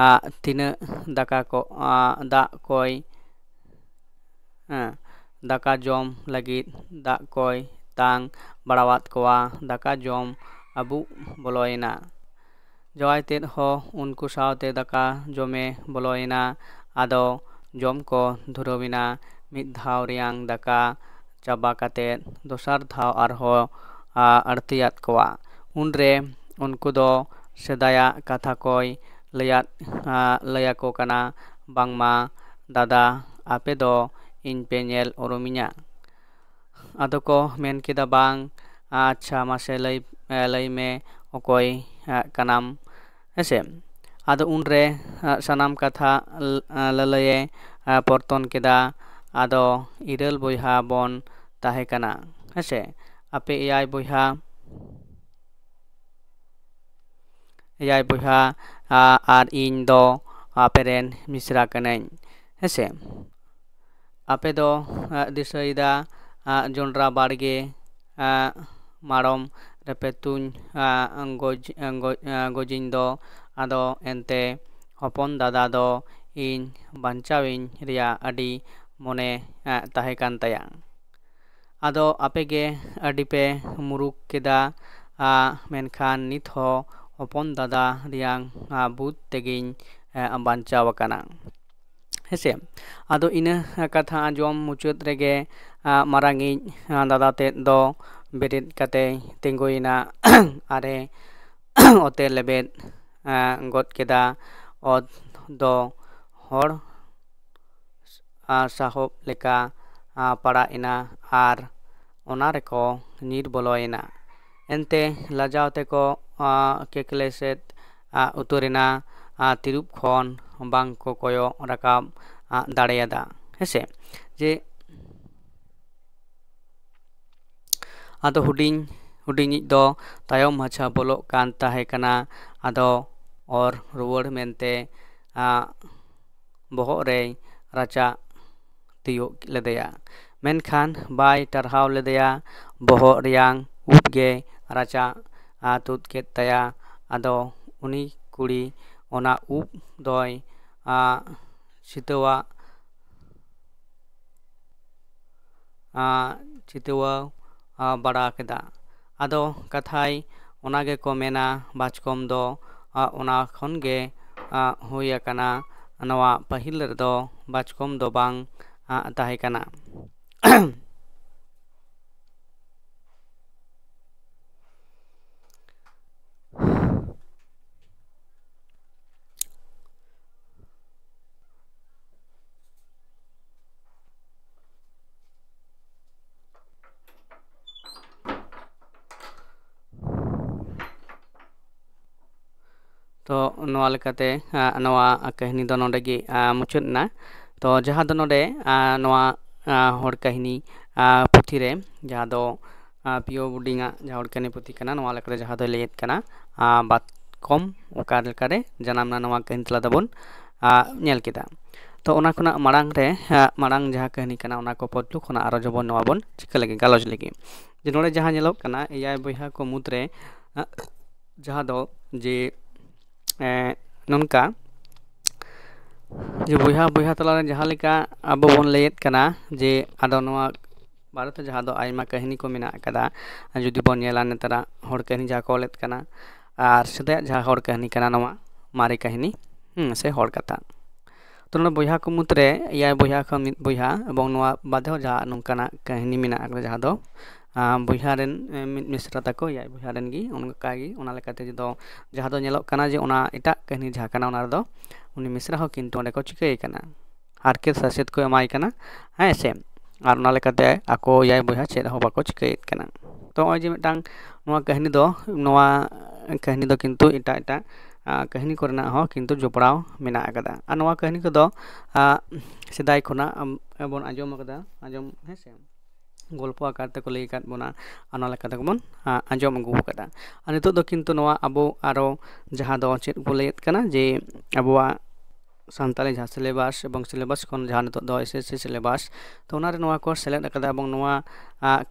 ᱟ, ᱛᱤᱱᱟᱹᱜ ᱫᱟᱠᱟ ᱠᱚ, ᱟ, ᱫᱟᱜ ᱠᱚᱭ ᱫᱟᱠᱟ ᱡᱚᱢ ᱞᱟᱹᱜᱤᱫ ᱫᱟᱜ ᱠᱚᱭ ᱛᱟᱝ ᱵᱟᱲᱟᱣᱟᱫ ᱠᱚᱣᱟ᱾ ᱫᱟᱠᱟ ᱡᱚᱢ ᱟᱹᱵᱩᱜ ᱵᱚᱞᱚᱭᱮᱱᱟ᱾ ᱡᱟᱶᱟᱭ ᱛᱮᱫ ᱦᱚᱸ ᱩᱱᱠᱩ ᱥᱟᱶᱛᱮ ᱫᱟᱠᱟ ᱡᱚᱢᱮ ᱵᱚᱞᱚᱭᱮᱱᱟ᱾ ᱟᱫᱚ ᱡᱚᱢ ᱠᱚ ᱫᱷᱩᱨᱟᱹᱣᱮᱱᱟ᱾ ᱢᱤᱫ ᱫᱷᱟᱣ ᱨᱮᱭᱟᱝ ᱫᱟᱠᱟ ᱪᱟᱵᱟ ᱠᱟᱛᱮᱫ ᱫᱚᱥᱟᱨ ᱫᱷᱟᱣ ᱟᱨᱦᱚᱸ, ᱟ, ᱟᱹᱲᱛᱤᱭᱟᱫ ᱠᱚᱣᱟ᱾ ᱩᱱᱨᱮ ᱩᱱᱠᱩ ᱫᱚ ᱥᱮᱫᱟᱭᱟᱜ ᱠᱟᱛᱷᱟ ᱠᱚᱭ ᱞᱟᱹᱭᱟᱫ, ᱟ, ᱞᱟᱹᱭᱟᱠᱚ ᱠᱟᱱᱟ, ᱵᱟᱝᱢᱟ, ᱫᱟᱫᱟ, ᱟᱯᱮ ᱫᱚ ᱤᱧ ᱯᱮ ᱧᱮᱞ ᱩᱨᱩᱢᱤᱧᱟ᱾ ᱟᱫᱚ ᱠᱚ ᱢᱮᱱ ᱠᱮᱫᱟ, ᱵᱟᱝ, ᱟᱪᱪᱷᱟ, ᱢᱟᱥᱮ ᱞᱟᱹᱭ, ᱞᱟᱹᱭ ᱢᱮ, ᱚᱠᱚᱭ, ᱟ, ᱠᱟᱱᱟᱢ? ᱦᱮᱸᱥᱮ? ᱟᱫᱚ ᱩᱱᱨᱮ, ᱟ, ᱥᱟᱱᱟᱢ ᱠᱟᱛᱷᱟ ᱞ-, ᱟ, ᱞᱟᱹᱞᱟᱹᱭᱮ, ᱟ, ᱯᱚᱨᱛᱚᱱ ᱠᱮᱫᱟ᱾ ᱟᱫᱚ ᱤᱨᱟᱹᱞ ᱵᱚᱭᱦᱟ ᱵᱚᱱ ᱛᱟᱦᱮᱸ ᱠᱟᱱᱟ, ᱦᱮᱸᱥᱮ? ᱟᱯᱮ ᱮᱭᱟᱭ ᱵᱚᱭᱦᱟ, ᱮᱭᱟᱭ ᱵᱚᱭᱦᱟ, ᱟ, ᱟᱨ ᱤᱧ ᱫᱚ ᱟᱯᱮ ᱨᱮᱱ ᱢᱤᱥᱨᱟ ᱠᱟᱹᱱᱟᱹᱧ, ᱦᱮᱸᱥᱮ? ᱟᱯᱮ ᱫᱚ, ᱟ, ᱫᱤᱥᱟᱹᱭᱮᱫᱟ, ᱟ, ᱡᱚᱱᱰᱨᱟ ᱵᱟᱲᱜᱮ, ᱟ, ᱢᱟᱲᱚᱢ ᱨᱮᱯᱮ ᱛᱩᱧ, ᱟ, ᱜᱚᱡ-, ᱜᱚᱡ-, ᱟ, ᱜᱚᱡᱤᱧ ᱫᱚ᱾ ᱟᱫᱚ ᱮᱱᱛᱮ ᱦᱚᱯᱚᱱ ᱫᱟᱫᱟ ᱫᱚ ᱤᱧ ᱵᱟᱧᱪᱟᱣᱤᱧ ᱨᱮᱭᱟᱜ ᱟᱹᱰᱤ ᱢᱚᱱᱮ, ᱟ, ᱛᱟᱦᱮᱸ ᱠᱟᱱ ᱛᱟᱭᱟ᱾ ᱟᱫᱚ ᱟᱯᱮ ᱜᱮ ᱟᱹᱰᱤ ᱯᱮ ᱢᱩᱨᱩᱠ ᱠᱮᱫᱟ, ᱟ, ᱢᱮᱱᱠᱷᱟᱱ ᱱᱤᱛ ᱦᱚᱸ ᱦᱚᱯᱚᱱ ᱫᱟᱫᱟ ᱨᱮᱭᱟᱝ, ᱟ, ᱵᱩᱫ ᱛᱮᱜᱮᱧ, ᱟ, ᱵᱟᱧᱪᱟᱣ ᱟᱠᱟᱱᱟ᱾ ᱦᱮᱸᱥᱮ? ᱟᱫᱚ ᱤᱱᱟᱹ ᱠᱟᱛᱷᱟ ᱟᱸᱡᱚᱢ ᱢᱩᱪᱟᱹᱫ ᱨᱮᱜᱮ, ᱟ, ᱢᱟᱨᱟᱝᱤᱡ, ᱟ, ᱫᱟᱫᱟ ᱛᱮᱫ ᱫᱚ ᱵᱮᱨᱮᱫ ᱠᱟᱛᱮᱭ ᱛᱤᱸᱜᱩᱭᱮᱱᱟ᱾ ᱟᱨᱮ ᱚᱛᱮ ᱞᱮᱵᱮᱫ, ᱟ, ᱜᱚᱫ ᱠᱮᱫᱟ᱾ ᱚᱛ ᱫᱚ ᱦᱚᱲ, ᱟ, ᱥᱟᱦᱚᱵ ᱞᱮᱠᱟ, ᱟ, ᱯᱟᱲᱟᱜ ᱮᱱᱟ ᱟᱨ ᱚᱱᱟ ᱨᱮᱠᱚ ᱧᱤᱨ ᱵᱚᱞᱚᱭᱮᱱᱟ᱾ ᱮᱱᱛᱮ ᱞᱟᱡᱟᱣ ᱛᱮᱠᱚ, ᱟ, ᱠᱮᱠᱞᱮᱥᱮᱫ, ᱟ, ᱩᱛᱟᱹᱨᱮᱱᱟ᱾ ᱟ, ᱛᱤᱨᱩᱯ ᱠᱷᱚᱱ ᱵᱟᱝ ᱠᱚ ᱠᱚᱭᱚᱜ ᱨᱟᱠᱟᱵ, ᱟ, ᱫᱟᱲᱮᱭᱟᱫᱟ᱾ ᱦᱮᱸᱥᱮ? ᱡᱮ ᱟᱫᱚ ᱦᱩᱰᱤᱧ ᱦᱩᱰᱤᱧᱤᱡ ᱫᱚ ᱛᱟᱭᱚᱢ ᱢᱟᱪᱷᱟ ᱵᱚᱞᱚᱜ ᱠᱟᱱ ᱛᱟᱦᱮᱸ ᱠᱟᱱᱟ᱾ ᱟᱫᱚ ᱚᱨ ᱨᱩᱣᱟᱹᱲ ᱢᱮᱱᱛᱮ, ᱟ, ᱵᱚᱦᱚᱜ ᱨᱮᱭ ᱨᱟᱪᱟ ᱛᱤᱭᱳᱜ ᱞᱮᱫᱮᱭᱟ, ᱢᱮᱱᱠᱷᱟᱱ ᱵᱟᱭ ᱴᱟᱨᱦᱟᱣ ᱞᱮᱫᱮᱭᱟ᱾ ᱵᱚᱦᱚᱜ ᱨᱮᱭᱟᱝ ᱩᱵ ᱜᱮ ᱨᱟᱪᱟ, ᱟ, ᱛᱩᱫ ᱠᱮᱫ ᱛᱟᱭᱟ᱾ ᱟᱫᱚ ᱩᱱᱤ ᱠᱩᱲᱤ ᱚᱱᱟ ᱩᱵ ᱫᱚᱭ, ᱟ, ᱥᱤᱛᱟᱹᱣᱟᱜ ᱪᱤᱛᱟᱹᱣ ᱵᱟᱲᱟ ᱠᱮᱫᱟ᱾ ᱟᱫᱚ ᱠᱟᱛᱷᱟᱭ ᱚᱱᱟ ᱜᱮᱠᱚ ᱢᱮᱱᱟ, ᱵᱟᱪᱠᱚᱢ ᱫᱚ ᱚᱱᱟ ᱠᱷᱚᱱ ᱜᱮ ᱦᱩᱭ ᱟᱠᱟᱱᱟ᱾ ᱱᱚᱣᱟ ᱯᱟᱹᱦᱤᱞ ᱨᱮᱫᱚ ᱵᱟᱪᱠᱚᱢ ᱫᱚ ᱵᱟᱝ ᱛᱟᱦᱮᱸ ᱠᱟᱱᱟ᱾ ᱛᱚ ᱱᱚᱣᱟ ᱞᱮᱠᱟᱛᱮ ᱱᱚᱣᱟ ᱠᱟᱹᱦᱱᱤ ᱫᱚ ᱱᱚᱰᱮ ᱜᱮ ᱢᱩᱪᱟᱹᱫ ᱮᱱᱟ᱾ ᱛᱚ ᱡᱟᱦᱟᱸ ᱫᱚ ᱱᱚᱰᱮ ᱱᱚᱣᱟ ᱦᱚᱲ ᱠᱟᱹᱦᱱᱤ ᱯᱩᱛᱷᱤ ᱨᱮ, ᱡᱟᱦᱟᱸ ᱫᱚ ᱯᱤᱭᱳ ᱵᱳᱨᱰᱤᱝ ᱟᱜ ᱡᱟᱦᱟᱸ ᱦᱚᱲ ᱠᱟᱹᱦᱱᱤ ᱯᱩᱛᱷᱤ ᱠᱟᱱᱟ, ᱱᱚᱣᱟ ᱞᱮᱠᱟᱛᱮ ᱡᱟᱦᱟᱸ ᱫᱚᱭ ᱞᱟᱹᱭᱮᱫ ᱠᱟᱱᱟ ᱵᱟᱛᱠᱚᱢ ᱚᱠᱟ ᱞᱮᱠᱟᱨᱮ ᱡᱟᱱᱟᱢ ᱮᱱᱟ, ᱱᱚᱣᱟ ᱠᱟᱹᱦᱱᱤ ᱛᱟᱞᱟ ᱛᱮᱵᱚᱱ ᱧᱮᱞ ᱠᱮᱫᱟ᱾ ᱛᱚ ᱚᱱᱟ ᱠᱷᱚᱱᱟᱜ ᱢᱟᱲᱟᱝ ᱨᱮ, ᱢᱟᱲᱟᱝ ᱡᱟᱦᱟᱸ ᱠᱟᱹᱦᱱᱤ ᱠᱟᱱᱟ, ᱚᱱᱟ ᱠᱚ ᱯᱚᱫᱽᱫᱩ ᱠᱷᱚᱱᱟᱜ ᱟᱨᱚ ᱡᱮᱢᱚᱱ ᱱᱚᱣᱟ ᱵᱚᱱ ᱪᱤᱠᱟᱹ ᱞᱟᱹᱜᱤᱫ, ᱜᱟᱞᱚᱪ ᱞᱟᱹᱜᱤᱫ᱾ ᱡᱮ ᱱᱚᱰᱮ ᱡᱟᱦᱟᱸ ᱧᱮᱞᱚᱜ ᱠᱟᱱᱟ, ᱮᱭᱟᱭ ᱵᱚᱭᱦᱟ ᱠᱚ ᱢᱩᱫᱽᱨᱮ ᱡᱟᱦᱟᱸ ᱫᱚ ᱡᱮ ᱱᱚᱝᱠᱟ ᱡᱮ ᱵᱚᱭᱦᱟ ᱵᱚᱭᱦᱟ ᱛᱟᱞᱟᱨᱮ ᱡᱟᱦᱟᱸ ᱞᱮᱠᱟ ᱟᱵᱚ ᱵᱚᱱ ᱞᱟᱹᱭᱮᱫ ᱠᱟᱱᱟ, ᱡᱮ ᱟᱫᱚ ᱱᱚᱣᱟ ᱵᱟᱨᱮᱛᱮ ᱡᱟᱦᱟᱸ ᱫᱚ ᱟᱭᱢᱟ ᱠᱟᱹᱦᱱᱤ ᱠᱚ ᱢᱮᱱᱟᱜ ᱟᱠᱟᱫᱟ᱾ ᱡᱩᱫᱤ ᱵᱚᱱ ᱧᱮᱞᱟ, ᱱᱮᱛᱟᱨᱟᱜ ᱦᱚᱲ ᱠᱟᱹᱦᱱᱤ ᱡᱟᱦᱟᱸ ᱠᱚ ᱚᱞᱮᱫ ᱠᱟᱱᱟ, ᱟᱨ ᱥᱮᱫᱟᱭᱟᱜ ᱡᱟᱦᱟᱸ ᱦᱚᱲ ᱠᱟᱹᱦᱱᱤ ᱠᱟᱱᱟ, ᱱᱚᱣᱟ ᱢᱟᱨᱮ ᱠᱟᱹᱦᱱᱤ, ᱦᱩᱸ, ᱥᱮ ᱦᱚᱲ ᱠᱟᱛᱷᱟ᱾ ᱛᱚ ᱱᱚᱰᱮ ᱵᱚᱭᱦᱟ ᱠᱚ ᱢᱩᱫᱽᱨᱮ ᱮᱭᱟᱭ ᱵᱚᱭᱦᱟ ᱠᱷᱚᱱ ᱢᱤᱫ ᱵᱚᱭᱦᱟ ᱮᱵᱚᱝ ᱱᱚᱣᱟ ᱵᱟᱫᱮ ᱦᱚᱸ ᱡᱟᱦᱟᱸ ᱱᱚᱝᱠᱟᱱᱟᱜ ᱠᱟᱹᱦᱱᱤ ᱢᱮᱱᱟᱜ ᱟᱠᱟᱫᱟ, ᱡᱟᱦᱟᱸ ᱫᱚ ᱵᱚᱭᱦᱟ ᱨᱮᱱ ᱢᱤᱫ ᱢᱤᱥᱨᱟ ᱛᱟᱠᱚ, ᱮᱭᱟᱭ ᱵᱚᱭᱦᱟ ᱨᱮᱱ ᱜᱮ ᱚᱱᱠᱟ ᱜᱮ, ᱚᱱᱟ ᱞᱮᱠᱟᱛᱮ ᱡᱟᱦᱟᱸ ᱫᱚ ᱧᱮᱞᱚᱜ ᱠᱟᱱᱟ ᱡᱮ ᱚᱱᱟ ᱮᱴᱟᱜ ᱠᱟᱹᱦᱱᱤ ᱡᱟᱦᱟᱸ ᱠᱟᱱᱟ, ᱚᱱᱟ ᱨᱮᱫᱚ ᱩᱱᱤ ᱢᱤᱥᱨᱟ ᱦᱚᱸ ᱠᱤᱱᱛᱩ ᱚᱸᱰᱮ ᱠᱚ ᱪᱤᱠᱟᱹᱭᱮ ᱠᱟᱱᱟ, ᱦᱟᱨᱠᱮᱛ ᱥᱟᱥᱮᱛ ᱠᱚ ᱮᱢᱟᱭ ᱠᱟᱱᱟ, ᱦᱮᱸ ᱥᱮ᱾ ᱟᱨ ᱚᱱᱟ ᱞᱮᱠᱟᱛᱮ ᱟᱠᱚ ᱮᱭᱟᱭ ᱵᱚᱭᱦᱟ ᱪᱮᱫ ᱦᱚᱸ ᱵᱟᱠᱚ ᱪᱤᱠᱟᱹᱭᱮᱫ ᱠᱟᱱᱟ᱾ ᱛᱚ ᱱᱚᱜᱼᱚᱭ ᱡᱮ ᱢᱤᱫᱴᱟᱝ ᱱᱚᱣᱟ ᱠᱟᱹᱦᱱᱤ ᱫᱚ, ᱱᱚᱣᱟ ᱠᱟᱹᱦᱱᱤ ᱫᱚ ᱠᱤᱱᱛᱩ ᱮᱴᱟᱜ ᱮᱴᱟᱜ ᱠᱟᱹᱦᱱᱤ ᱠᱚᱨᱮᱱᱟᱜ ᱦᱚᱸ ᱠᱤᱱᱛᱩ ᱡᱚᱯᱲᱟᱣ ᱢᱮᱱᱟᱜ ᱟᱠᱟᱫᱟ᱾ ᱟᱨ ᱱᱚᱣᱟ ᱠᱟᱹᱦᱱᱤ ᱠᱚᱫᱚ ᱥᱮᱫᱟᱭ ᱠᱷᱚᱱᱟᱜ ᱵᱚᱱ ᱟᱸᱡᱚᱢ ᱟᱠᱟᱫᱟ, ᱟᱸᱡᱚᱢ, ᱦᱮᱸ ᱥᱮ, ᱜᱚᱞᱯᱚ ᱟᱠᱟᱨ ᱛᱮᱠᱚ ᱞᱟᱹᱭ ᱟᱠᱟᱫ ᱵᱚᱱᱟ, ᱟᱨ ᱱᱚᱣᱟ ᱞᱮᱠᱟ ᱛᱮᱜᱮ ᱵᱚᱱ ᱟᱸᱡᱚᱢ ᱟᱹᱜᱩ ᱟᱠᱟᱫᱟ᱾ ᱟᱨ ᱱᱤᱛᱚᱜ ᱫᱚ ᱠᱤᱱᱛᱩ ᱱᱚᱣᱟ ᱟᱵᱚ ᱟᱨᱚ ᱡᱟᱦᱟᱸ ᱫᱚ ᱪᱮᱫ ᱠᱚ ᱞᱟᱹᱭᱮᱫ ᱠᱟᱱᱟ, ᱡᱮ ᱟᱵᱚᱣᱟᱜ ᱥᱟᱱᱛᱟᱲᱤ ᱡᱟᱦᱟᱸ syllabus ᱮᱵᱚᱝ syllabus ᱠᱷᱚᱱ ᱡᱟᱦᱟᱸ ᱱᱤᱛᱚᱜ ᱫᱚ S S C syllabus, ᱛᱚ ᱚᱱᱟᱨᱮ ᱱᱚᱣᱟ ᱠᱚ ᱥᱮᱞᱮᱫ ᱟᱠᱟᱫᱟ ᱮᱵᱚᱝ ᱱᱚᱣᱟ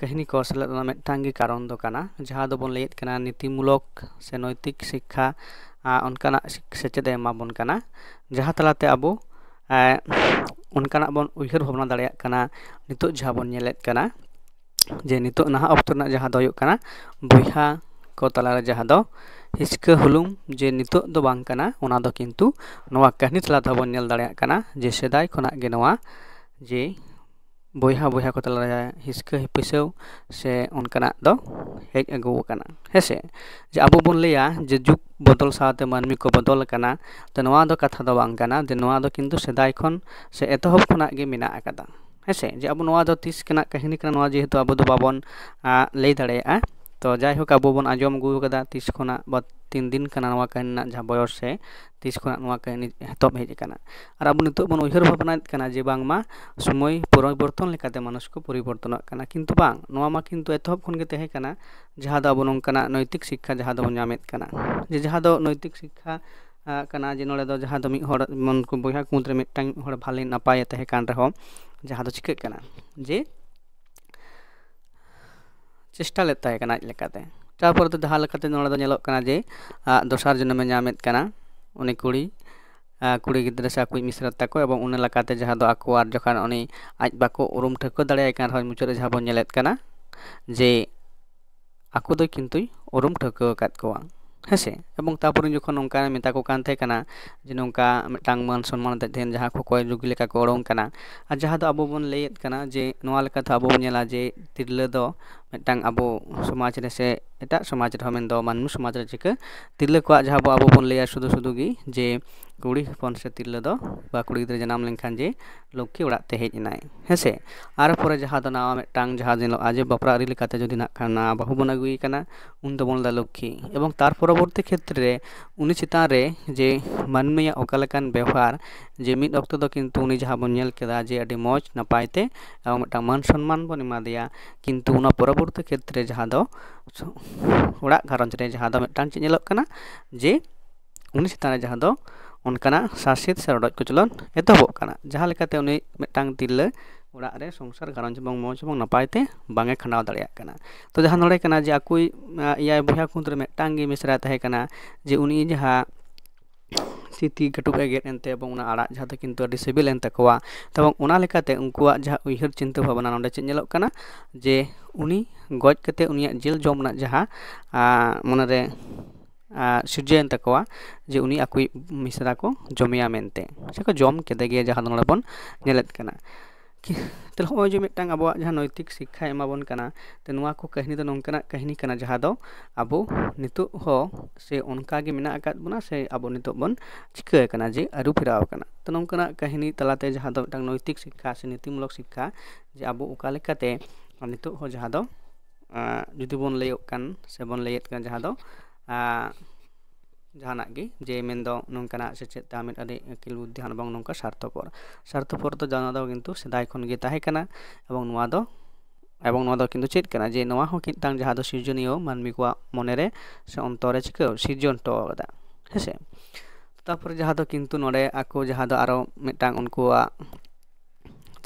ᱠᱟᱹᱦᱱᱤ ᱠᱚ ᱥᱮᱞᱮᱫ ᱨᱮᱱᱟᱜ ᱢᱤᱫᱴᱟᱝ ᱜᱮ ᱠᱟᱨᱚᱱ ᱫᱚ ᱠᱟᱱᱟ, ᱡᱟᱦᱟᱸ ᱫᱚᱵᱚᱱ ᱞᱟᱹᱭᱮᱫ ᱠᱟᱱᱟ ᱱᱤᱛᱤᱢᱩᱞᱚᱠ ᱥᱮ ᱱᱳᱭᱛᱤᱠ ᱥᱤᱠᱠᱷᱟ, ᱚᱱᱠᱟᱱᱟᱜ ᱥᱮᱪᱮᱫ ᱮ ᱮᱢᱟ ᱵᱚᱱ ᱠᱟᱱᱟ, ᱡᱟᱦᱟᱸ ᱛᱟᱞᱟᱛᱮ ᱟᱵᱚ ᱚᱱᱠᱟᱱᱟᱜ ᱵᱚᱱ ᱩᱭᱦᱟᱹᱨ ᱵᱷᱟᱵᱽᱱᱟ ᱫᱟᱲᱮᱭᱟᱜ ᱠᱟᱱᱟ᱾ ᱱᱤᱛᱚᱜ ᱡᱟᱦᱟᱸ ᱵᱚᱱ ᱧᱮᱞᱮᱫ ᱠᱟᱱᱟ, ᱡᱮ ᱱᱤᱛᱚᱜ ᱱᱟᱦᱟᱜ ᱚᱠᱛᱚ ᱨᱮᱱᱟᱜ ᱡᱟᱦᱟᱸ ᱫᱚ ᱦᱩᱭᱩᱜ ᱠᱟᱱᱟ, ᱵᱚᱭᱦᱟ ᱠᱚ ᱛᱟᱞᱟᱨᱮ ᱡᱟᱦᱟᱸ ᱫᱚ ᱦᱤᱥᱠᱟᱹ ᱦᱩᱞᱩᱝ, ᱡᱮ ᱱᱤᱛᱚᱜ ᱫᱚ ᱵᱟᱝ ᱠᱟᱱᱟ, ᱚᱱᱟ ᱫᱚ ᱠᱤᱱᱛᱩ ᱱᱚᱣᱟ ᱠᱟᱹᱦᱱᱤ ᱛᱟᱞᱟ ᱛᱮᱦᱚᱸ ᱵᱚᱱ ᱧᱮᱞ ᱫᱟᱲᱮᱭᱟᱜ ᱠᱟᱱᱟ ᱡᱮ ᱥᱮᱫᱟᱭ ᱠᱷᱚᱱᱟᱜ ᱜᱮ ᱱᱚᱣᱟ ᱡᱮ ᱵᱚᱭᱦᱟ ᱵᱚᱭᱦᱟ ᱠᱚ ᱛᱟᱞᱟᱨᱮ ᱦᱤᱥᱠᱟᱹ ᱦᱤᱯᱤᱥᱟᱹᱣ ᱥᱮ ᱚᱱᱠᱟᱱᱟᱜ ᱫᱚ ᱦᱮᱡ ᱟᱹᱜᱩ ᱟᱠᱟᱱᱟ᱾ ᱦᱮᱸᱥᱮ, ᱡᱮ ᱟᱵᱚ ᱵᱚᱱ ᱞᱟᱹᱭᱟ ᱡᱮ ᱡᱩᱜᱽ ᱵᱚᱫᱚᱞ ᱥᱟᱶᱛᱮ ᱢᱟᱹᱱᱢᱤ ᱠᱚ ᱵᱚᱫᱚᱞ ᱟᱠᱟᱱᱟ, ᱛᱚ ᱱᱚᱣᱟ ᱫᱚ ᱠᱟᱛᱷᱟ ᱫᱚ ᱵᱟᱝ ᱠᱟᱱᱟ᱾ ᱡᱮ ᱱᱚᱣᱟ ᱫᱚ ᱠᱤᱱᱛᱩ ᱥᱮᱫᱟᱭ ᱠᱷᱚᱱ ᱥᱮ ᱮᱛᱚᱦᱚᱵ ᱠᱷᱚᱱᱟᱜ ᱜᱮ ᱢᱮᱱᱟᱜ ᱟᱠᱟᱫᱟ᱾ ᱦᱮᱸᱥᱮ, ᱡᱮ ᱟᱵᱚ ᱱᱚᱣᱟ ᱫᱚ ᱛᱤᱥ ᱠᱟᱱᱟᱜ ᱠᱟᱹᱦᱱᱤ ᱠᱟᱱᱟ, ᱱᱚᱣᱟ ᱡᱮᱦᱮᱛᱩ ᱟᱵᱚ ᱫᱚ ᱵᱟᱵᱚᱱ ᱞᱟᱹᱭ ᱫᱟᱲᱮᱭᱟᱜᱼᱟ᱾ ᱛᱚ ᱡᱟᱭᱦᱳᱠ, ᱟᱵᱚ ᱵᱚᱱ ᱟᱸᱡᱚᱢ ᱟᱹᱜᱩ ᱟᱠᱟᱫᱟ ᱛᱤᱥ ᱠᱷᱚᱱᱟᱜ ᱵᱟ ᱛᱤᱱ ᱫᱤᱱ ᱠᱟᱱᱟ ᱱᱚᱣᱟ ᱠᱟᱹᱦᱱᱤ ᱨᱮᱱᱟᱜ ᱡᱟᱦᱟᱸ ᱵᱚᱭᱚᱥ ᱥᱮ ᱛᱤᱥ ᱠᱷᱚᱱᱟᱜ ᱱᱚᱣᱟ ᱠᱟᱹᱦᱱᱤ ᱮᱛᱚᱦᱚᱵ ᱦᱮᱡ ᱟᱠᱟᱱᱟ᱾ ᱟᱨ ᱟᱵᱚ ᱱᱤᱛᱚᱜ ᱵᱚᱱ ᱩᱭᱦᱟᱹᱨ ᱵᱷᱟᱵᱽᱱᱟᱭᱮᱫ ᱠᱟᱱᱟ ᱡᱮ ᱵᱟᱝᱢᱟ ᱥᱚᱢᱚᱭ ᱯᱚᱨᱤᱵᱚᱨᱛᱚᱱ ᱞᱮᱠᱟᱛᱮ ᱢᱟᱱᱩᱥ ᱠᱚ ᱯᱚᱨᱤᱵᱚᱨᱛᱚᱱᱚᱜ ᱠᱟᱱᱟ, ᱠᱤᱱᱛᱩ ᱵᱟᱝ, ᱱᱚᱣᱟ ᱢᱟ ᱠᱤᱱᱛᱩ ᱮᱛᱚᱦᱚᱵ ᱠᱷᱚᱱ ᱜᱮ ᱛᱟᱦᱮᱸ ᱠᱟᱱᱟ, ᱡᱟᱦᱟᱸ ᱫᱚ ᱟᱵᱚ ᱱᱚᱝᱠᱟᱱᱟᱜ ᱱᱳᱭᱛᱤᱠ ᱥᱤᱠᱠᱷᱟ ᱡᱟᱦᱟᱸ ᱫᱚᱵᱚᱱ ᱧᱟᱢᱮᱫ ᱠᱟᱱᱟ, ᱡᱮ ᱡᱟᱦᱟᱸ ᱫᱚ ᱱᱳᱭᱛᱤᱠ ᱥᱤᱠᱠᱷᱟ ᱠᱟᱱᱟ, ᱡᱮ ᱱᱚᱰᱮ ᱫᱚ ᱡᱟᱦᱟᱸ ᱫᱚ ᱢᱤᱫ ᱦᱚᱲ ᱩᱱᱠᱩ ᱵᱚᱭᱦᱟ ᱠᱚ ᱢᱩᱫᱽᱨᱮ ᱢᱤᱫᱴᱟᱝ ᱢᱤᱫ ᱦᱚᱲ ᱵᱷᱟᱞᱮ ᱱᱟᱯᱟᱭᱮ ᱛᱟᱦᱮᱸ ᱠᱟᱱ ᱨᱮᱦᱚᱸ, ᱡᱟᱦᱟᱸ ᱫᱚ ᱪᱤᱠᱟᱹᱜ ᱠᱟᱱᱟ ᱡᱮ ᱪᱮᱥᱴᱟ ᱞᱮᱫ ᱛᱟᱦᱮᱸ ᱠᱟᱱᱟ ᱟᱡ ᱞᱮᱠᱟᱛᱮ᱾ ᱛᱟᱨᱯᱚᱨᱮ ᱫᱚ ᱡᱟᱦᱟᱸ ᱞᱮᱠᱟᱛᱮ ᱱᱚᱰᱮ ᱫᱚ ᱧᱮᱞᱚᱜ ᱠᱟᱱᱟ ᱡᱮ ᱫᱚᱥᱟᱨ ᱡᱚᱱᱚᱢᱮ ᱧᱟᱢᱮᱫ ᱠᱟᱱᱟ ᱩᱱᱤ ᱠᱩᱲᱤ, ᱠᱩᱲᱤ ᱜᱤᱫᱽᱨᱟᱹ ᱥᱮ ᱟᱠᱚᱭᱤᱡ ᱢᱤᱥᱨᱟᱛ ᱛᱟᱠᱚ, ᱮᱵᱚᱝ ᱚᱱᱟ ᱞᱮᱠᱟᱛᱮ ᱡᱟᱦᱟᱸ ᱫᱚ ᱟᱠᱚ ᱟᱨ ᱡᱚᱠᱷᱚᱱ ᱩᱱᱤ ᱟᱡ ᱵᱟᱠᱚ ᱩᱨᱩᱢ ᱴᱷᱟᱹᱣᱠᱟᱹ ᱫᱟᱲᱮᱭᱟᱭ ᱠᱟᱱ ᱨᱮᱦᱚᱸ, ᱢᱩᱪᱟᱹᱫ ᱨᱮ ᱡᱟᱦᱟᱸ ᱵᱚᱱ ᱧᱮᱞᱮᱫ ᱠᱟᱱᱟ ᱡᱮ ᱟᱠᱚ ᱫᱚ ᱠᱤᱱᱛᱩᱭ ᱩᱨᱩᱢ ᱴᱷᱟᱹᱣᱠᱟᱹ ᱟᱠᱟᱫ ᱠᱚᱣᱟ᱾ ᱦᱮᱸᱥᱮ, ᱮᱵᱚᱝ ᱛᱟᱨᱯᱚᱨᱮ ᱡᱚᱠᱷᱚᱱ ᱱᱚᱝᱠᱟ ᱢᱮᱛᱟ ᱠᱚ ᱠᱟᱱ ᱛᱟᱦᱮᱸ ᱠᱟᱱᱟ ᱡᱮ ᱱᱚᱝᱠᱟ ᱢᱤᱫᱴᱟᱝ ᱢᱟᱹᱱ ᱥᱚᱱᱢᱟᱱ ᱟᱛᱮᱫ ᱛᱮᱦᱮᱧ ᱡᱟᱦᱟᱸ ᱠᱚ ᱠᱚᱭ ᱨᱩᱜᱤ ᱞᱮᱠᱟ ᱠᱚ ᱚᱰᱚᱝ ᱠᱟᱱᱟ, ᱟᱨ ᱡᱟᱦᱟᱸ ᱫᱚ ᱟᱵᱚ ᱵᱚᱱ ᱞᱟᱹᱭᱮᱫ ᱠᱟᱱᱟ ᱡᱮ ᱱᱚᱣᱟ ᱞᱮᱠᱟᱛᱮ ᱟᱵᱚ ᱵᱚᱱ ᱧᱮᱞᱟ ᱡᱮ ᱛᱤᱨᱞᱟᱹ ᱫᱚ ᱢᱤᱫᱴᱟᱝ ᱟᱵᱚ ᱥᱚᱢᱟᱡᱽ ᱨᱮ ᱥᱮ ᱮᱴᱟᱜ ᱥᱚᱢᱟᱡᱽ ᱨᱮᱦᱚᱸ ᱢᱮᱱᱫᱚ ᱢᱟᱹᱱᱢᱤ ᱥᱚᱢᱟᱡᱽ ᱨᱮ ᱪᱤᱠᱟᱹ ᱛᱤᱨᱞᱟᱹ ᱠᱚᱣᱟᱜ ᱡᱟᱦᱟᱸ ᱵᱚ ᱟᱵᱚ ᱵᱚᱱ ᱞᱟᱹᱭᱟ ᱥᱩᱫᱷᱩ ᱥᱩᱫᱷᱩ ᱜᱮ ᱡᱮ ᱠᱩᱲᱤ ᱦᱚᱯᱚᱱ ᱥᱮ ᱛᱤᱨᱞᱟᱹ ᱫᱚ ᱵᱟ ᱠᱩᱲᱤ ᱜᱤᱫᱽᱨᱟᱹ ᱡᱟᱱᱟᱢ ᱞᱮᱱᱠᱷᱟᱱ ᱡᱮ ᱞᱚᱠᱠᱷᱤ ᱚᱲᱟᱜ ᱛᱮ ᱦᱮᱡ ᱮᱱᱟᱭ᱾ ᱦᱮᱸᱥᱮ, ᱟᱨ ᱯᱚᱨᱮ ᱡᱟᱦᱟᱸ ᱫᱚ ᱱᱟᱣᱟ ᱢᱤᱫᱴᱟᱝ ᱡᱟᱦᱟᱸ ᱧᱮᱞᱚᱜᱼᱟ ᱡᱮ ᱵᱟᱯᱞᱟ ᱟᱹᱨᱤ ᱞᱮᱠᱟᱛᱮ ᱡᱩᱫᱤ ᱱᱟᱜ ᱠᱷᱟᱱ ᱱᱟᱣᱟ ᱵᱟᱹᱦᱩ ᱵᱚᱱ ᱟᱹᱜᱩᱭᱮ ᱠᱟᱱᱟ, ᱩᱱ ᱫᱚᱵᱚᱱ ᱞᱟᱹᱭᱟ ᱞᱚᱠᱠᱷᱤ᱾ ᱮᱵᱚᱝ ᱛᱟᱨ ᱯᱚᱨᱚᱵᱚᱨᱛᱤ ᱠᱷᱮᱛᱨᱮ ᱨᱮ ᱩᱱᱤ ᱪᱮᱛᱟᱱ ᱨᱮ ᱡᱮ ᱢᱟᱹᱱᱢᱤᱭᱟᱜ ᱚᱠᱟ ᱞᱮᱠᱟᱱ ᱵᱮᱣᱦᱟᱨ, ᱡᱮ ᱢᱤᱫ ᱚᱠᱛᱚ ᱫᱚ ᱠᱤᱱᱛᱩ ᱩᱱᱤ ᱡᱟᱦᱟᱸ ᱵᱚᱱ ᱧᱮᱞ ᱠᱮᱫᱟ ᱡᱮ ᱟᱹᱰᱤ ᱢᱚᱡᱽ ᱱᱟᱯᱟᱭ ᱛᱮ ᱮᱵᱚᱝ ᱢᱤᱫᱴᱟᱝ ᱢᱟᱹᱱ ᱥᱚᱱᱢᱟᱱ ᱵᱚᱱ ᱮᱢᱟ ᱫᱮᱭᱟ, ᱠᱤᱱᱛᱩ ᱚᱱᱟ ᱯᱚᱨᱚᱵᱚᱨᱛᱤ ᱠᱷᱮᱛᱨᱮ ᱡᱟᱦᱟᱸ ᱫᱚ ᱚᱲᱟᱜ ᱜᱷᱟᱨᱚᱸᱡᱽ ᱨᱮ ᱡᱟᱦᱟᱸ ᱫᱚ ᱢᱤᱫᱴᱟᱝ ᱪᱮᱫ ᱧᱮᱞᱚᱜ ᱠᱟᱱᱟ ᱡᱮ ᱩᱱᱤ ᱪᱮᱛᱟᱱ ᱨᱮ ᱡᱟᱦᱟᱸ ᱫᱚ ᱚᱱᱠᱟᱱᱟᱜ ᱥᱟᱥᱮᱛ ᱥᱮ ᱨᱚᱰᱚᱡ ᱠᱚᱪᱞᱚᱱ ᱮᱛᱚᱦᱚᱵᱚᱜ ᱠᱟᱱᱟ, ᱡᱟᱦᱟᱸ ᱞᱮᱠᱟᱛᱮ ᱩᱱᱤ ᱢᱤᱫᱴᱟᱝ ᱛᱤᱨᱞᱟᱹ ᱚᱲᱟᱜ ᱨᱮ ᱥᱚᱝᱥᱟᱨ ᱜᱷᱟᱨᱚᱸᱡᱽ ᱮᱵᱚᱝ ᱢᱚᱡᱽ ᱮᱵᱚᱝ ᱱᱟᱯᱟᱭ ᱛᱮ ᱵᱟᱝ ᱮ ᱠᱷᱟᱸᱰᱟᱣ ᱫᱟᱲᱮᱭᱟᱜ ᱠᱟᱱᱟ᱾ ᱛᱚ ᱡᱟᱦᱟᱸ ᱱᱚᱰᱮ ᱠᱟᱱᱟ ᱡᱮ ᱟᱠᱚᱭᱤᱡ ᱮᱭᱟᱭ ᱵᱚᱭᱦᱟ ᱠᱚ ᱢᱩᱫᱽᱨᱮ ᱢᱤᱫᱴᱟᱝ ᱜᱮ ᱢᱤᱥᱨᱟ ᱛᱟᱦᱮᱸ ᱠᱟᱱᱟ, ᱡᱮ ᱩᱱᱤ ᱡᱟᱦᱟᱸ ᱛᱤᱛᱤ ᱠᱟᱹᱴᱩᱵ ᱮ ᱜᱮᱫ ᱮᱱᱛᱮ ᱮᱵᱚᱝ ᱚᱱᱟ ᱟᱲᱟᱜ ᱡᱟᱦᱟᱸ ᱫᱚ ᱠᱤᱱᱛᱩ ᱟᱹᱰᱤ ᱥᱤᱵᱤᱞ ᱮᱱ ᱛᱟᱠᱚᱣᱟ᱾ ᱛᱚ ᱚᱱᱟ ᱞᱮᱠᱟᱛᱮ ᱩᱱᱠᱩᱣᱟᱜ ᱡᱟᱦᱟᱸ ᱩᱭᱦᱟᱹᱨ ᱪᱤᱱᱛᱟᱹ ᱵᱷᱟᱵᱽᱱᱟ ᱱᱚᱰᱮ ᱪᱮᱫ ᱧᱮᱞᱚᱜ ᱠᱟᱱᱟ, ᱡᱮ ᱩᱱᱤ ᱜᱚᱡ ᱠᱟᱛᱮ ᱩᱱᱤᱭᱟᱜ ᱡᱤᱞ ᱡᱚᱢ ᱨᱮᱱᱟᱜ ᱡᱟᱦᱟᱸ ᱟᱸ, ᱢᱚᱱᱮᱨᱮ ᱟᱸ, ᱥᱤᱨᱡᱟᱹᱣᱮᱱ ᱛᱟᱠᱚᱣᱟ, ᱡᱮ ᱩᱱᱤ ᱟᱠᱚᱭᱤᱡ ᱢᱤᱥᱨᱟ ᱠᱚ ᱡᱚᱢᱮᱭᱟ ᱢᱮᱱᱛᱮ, ᱥᱮ ᱠᱚ ᱡᱚᱢ ᱠᱮᱫᱮ ᱜᱮᱭᱟ, ᱡᱟᱦᱟᱸ ᱫᱚ ᱱᱚᱰᱮ ᱵᱚᱱ ᱧᱮᱞᱮᱫ ᱠᱟᱱᱟ᱾ ᱠᱤ-, ᱛᱟᱦᱞᱮ ᱦᱚᱸᱜᱼᱚᱭ ᱡᱮ ᱢᱤᱫᱴᱟᱝ ᱟᱵᱚᱣᱟᱜ ᱡᱟᱦᱟᱸ ᱱᱳᱭᱛᱤᱠ ᱥᱤᱠᱠᱷᱟᱭ ᱮᱢᱟ ᱵᱚᱱ ᱠᱟᱱᱟ, ᱛᱚ ᱱᱚᱣᱟ ᱠᱚ ᱠᱟᱹᱦᱱᱤ ᱫᱚ ᱱᱚᱝᱠᱟᱱᱟᱜ ᱠᱟᱹᱦᱱᱤ ᱠᱟᱱᱟ ᱡᱟᱦᱟᱸ ᱫᱚ ᱟᱵᱚ ᱱᱤᱛᱚᱜ ᱦᱚᱸ ᱥᱮ ᱚᱱᱠᱟ ᱜᱮ ᱢᱮᱱᱟᱜ ᱟᱠᱟᱫ ᱵᱚᱱᱟ ᱥᱮ ᱟᱵᱚ ᱱᱤᱛᱚᱜ ᱵᱚᱱ ᱪᱤᱠᱟᱹ ᱟᱠᱟᱱᱟ, ᱡᱮ ᱟᱹᱨᱩ ᱯᱷᱮᱨᱟᱣ ᱟᱠᱟᱱᱟ᱾ ᱛᱚ ᱱᱚᱝᱠᱟᱱᱟᱜ ᱠᱟᱹᱦᱱᱤ ᱛᱟᱞᱟᱛᱮ ᱡᱟᱦᱟᱸ ᱫᱚ ᱢᱤᱫᱴᱟᱝ ᱱᱳᱭᱛᱤᱠ ᱥᱤᱠᱠᱷᱟ ᱥᱮ ᱱᱤᱛᱤᱢᱩᱞᱚᱠ ᱥᱤᱠᱠᱷᱟ, ᱡᱮ ᱟᱵᱚ ᱚᱠᱟ ᱞᱮᱠᱟᱛᱮ ᱱᱤᱛᱚᱜ ᱦᱚᱸ ᱡᱟᱦᱟᱸ ᱫᱚ, ᱟᱸ, ᱡᱩᱫᱤ ᱵᱚᱱ ᱞᱟᱹᱭᱚᱜ ᱠᱟᱱ ᱥᱮ ᱵᱚᱱ ᱞᱟᱹᱭᱮᱫ ᱠᱟᱱ ᱡᱟᱦᱟᱸ ᱫᱚ, ᱟᱸ, ᱡᱟᱦᱟᱱᱟᱜ ᱜᱮ, ᱡᱮ ᱢᱮᱱᱫᱚ ᱱᱚᱝᱠᱟᱱᱟᱜ ᱥᱮᱪᱮᱫ ᱛᱮ ᱟᱢᱮᱫ ᱟᱹᱰᱤ ᱟᱹᱠᱤᱞ ᱵᱩᱫᱽᱫᱷᱤ ᱟᱱ ᱮᱵᱚᱝ ᱱᱚᱝᱠᱟ ᱥᱟᱨᱛᱷᱚᱯᱚᱨ᱾ ᱥᱟᱨᱛᱷᱚᱯᱚᱨ ᱫᱚ ᱡᱟᱦᱟᱸ ᱫᱚ ᱠᱤᱱᱛᱩ ᱥᱮᱫᱟᱭ ᱠᱷᱚᱱ ᱜᱮ ᱛᱟᱦᱮᱸ ᱠᱟᱱᱟ᱾ ᱮᱵᱚᱝ ᱱᱚᱣᱟ ᱫᱚ, ᱮᱵᱚᱝ ᱱᱚᱣᱟ ᱫᱚ ᱠᱤᱱᱛᱩ ᱪᱮᱫ ᱠᱟᱱᱟ, ᱡᱮ ᱱᱚᱣᱟ ᱦᱚᱸ ᱢᱤᱫᱴᱟᱝ ᱡᱟᱦᱟᱸ ᱫᱚ ᱥᱤᱨᱡᱚᱱᱤᱭᱟᱹ ᱢᱟᱹᱱᱢᱤ ᱠᱚᱣᱟᱜ ᱢᱚᱱᱮᱨᱮ ᱥᱮ ᱚᱱᱛᱚᱨ ᱨᱮ ᱪᱤᱠᱟᱹ ᱥᱤᱨᱡᱚᱱ ᱦᱚᱴᱚ ᱠᱟᱫᱟ, ᱦᱮᱸᱥᱮ? ᱛᱟᱨᱯᱚᱨᱮ ᱡᱟᱦᱟᱸ ᱫᱚ ᱠᱤᱱᱛᱩ ᱱᱚᱰᱮ ᱟᱠᱚ ᱡᱟᱦᱟᱸ ᱫᱚ ᱟᱨᱚ ᱢᱤᱫᱴᱟᱝ ᱩᱱᱠᱩᱣᱟᱜ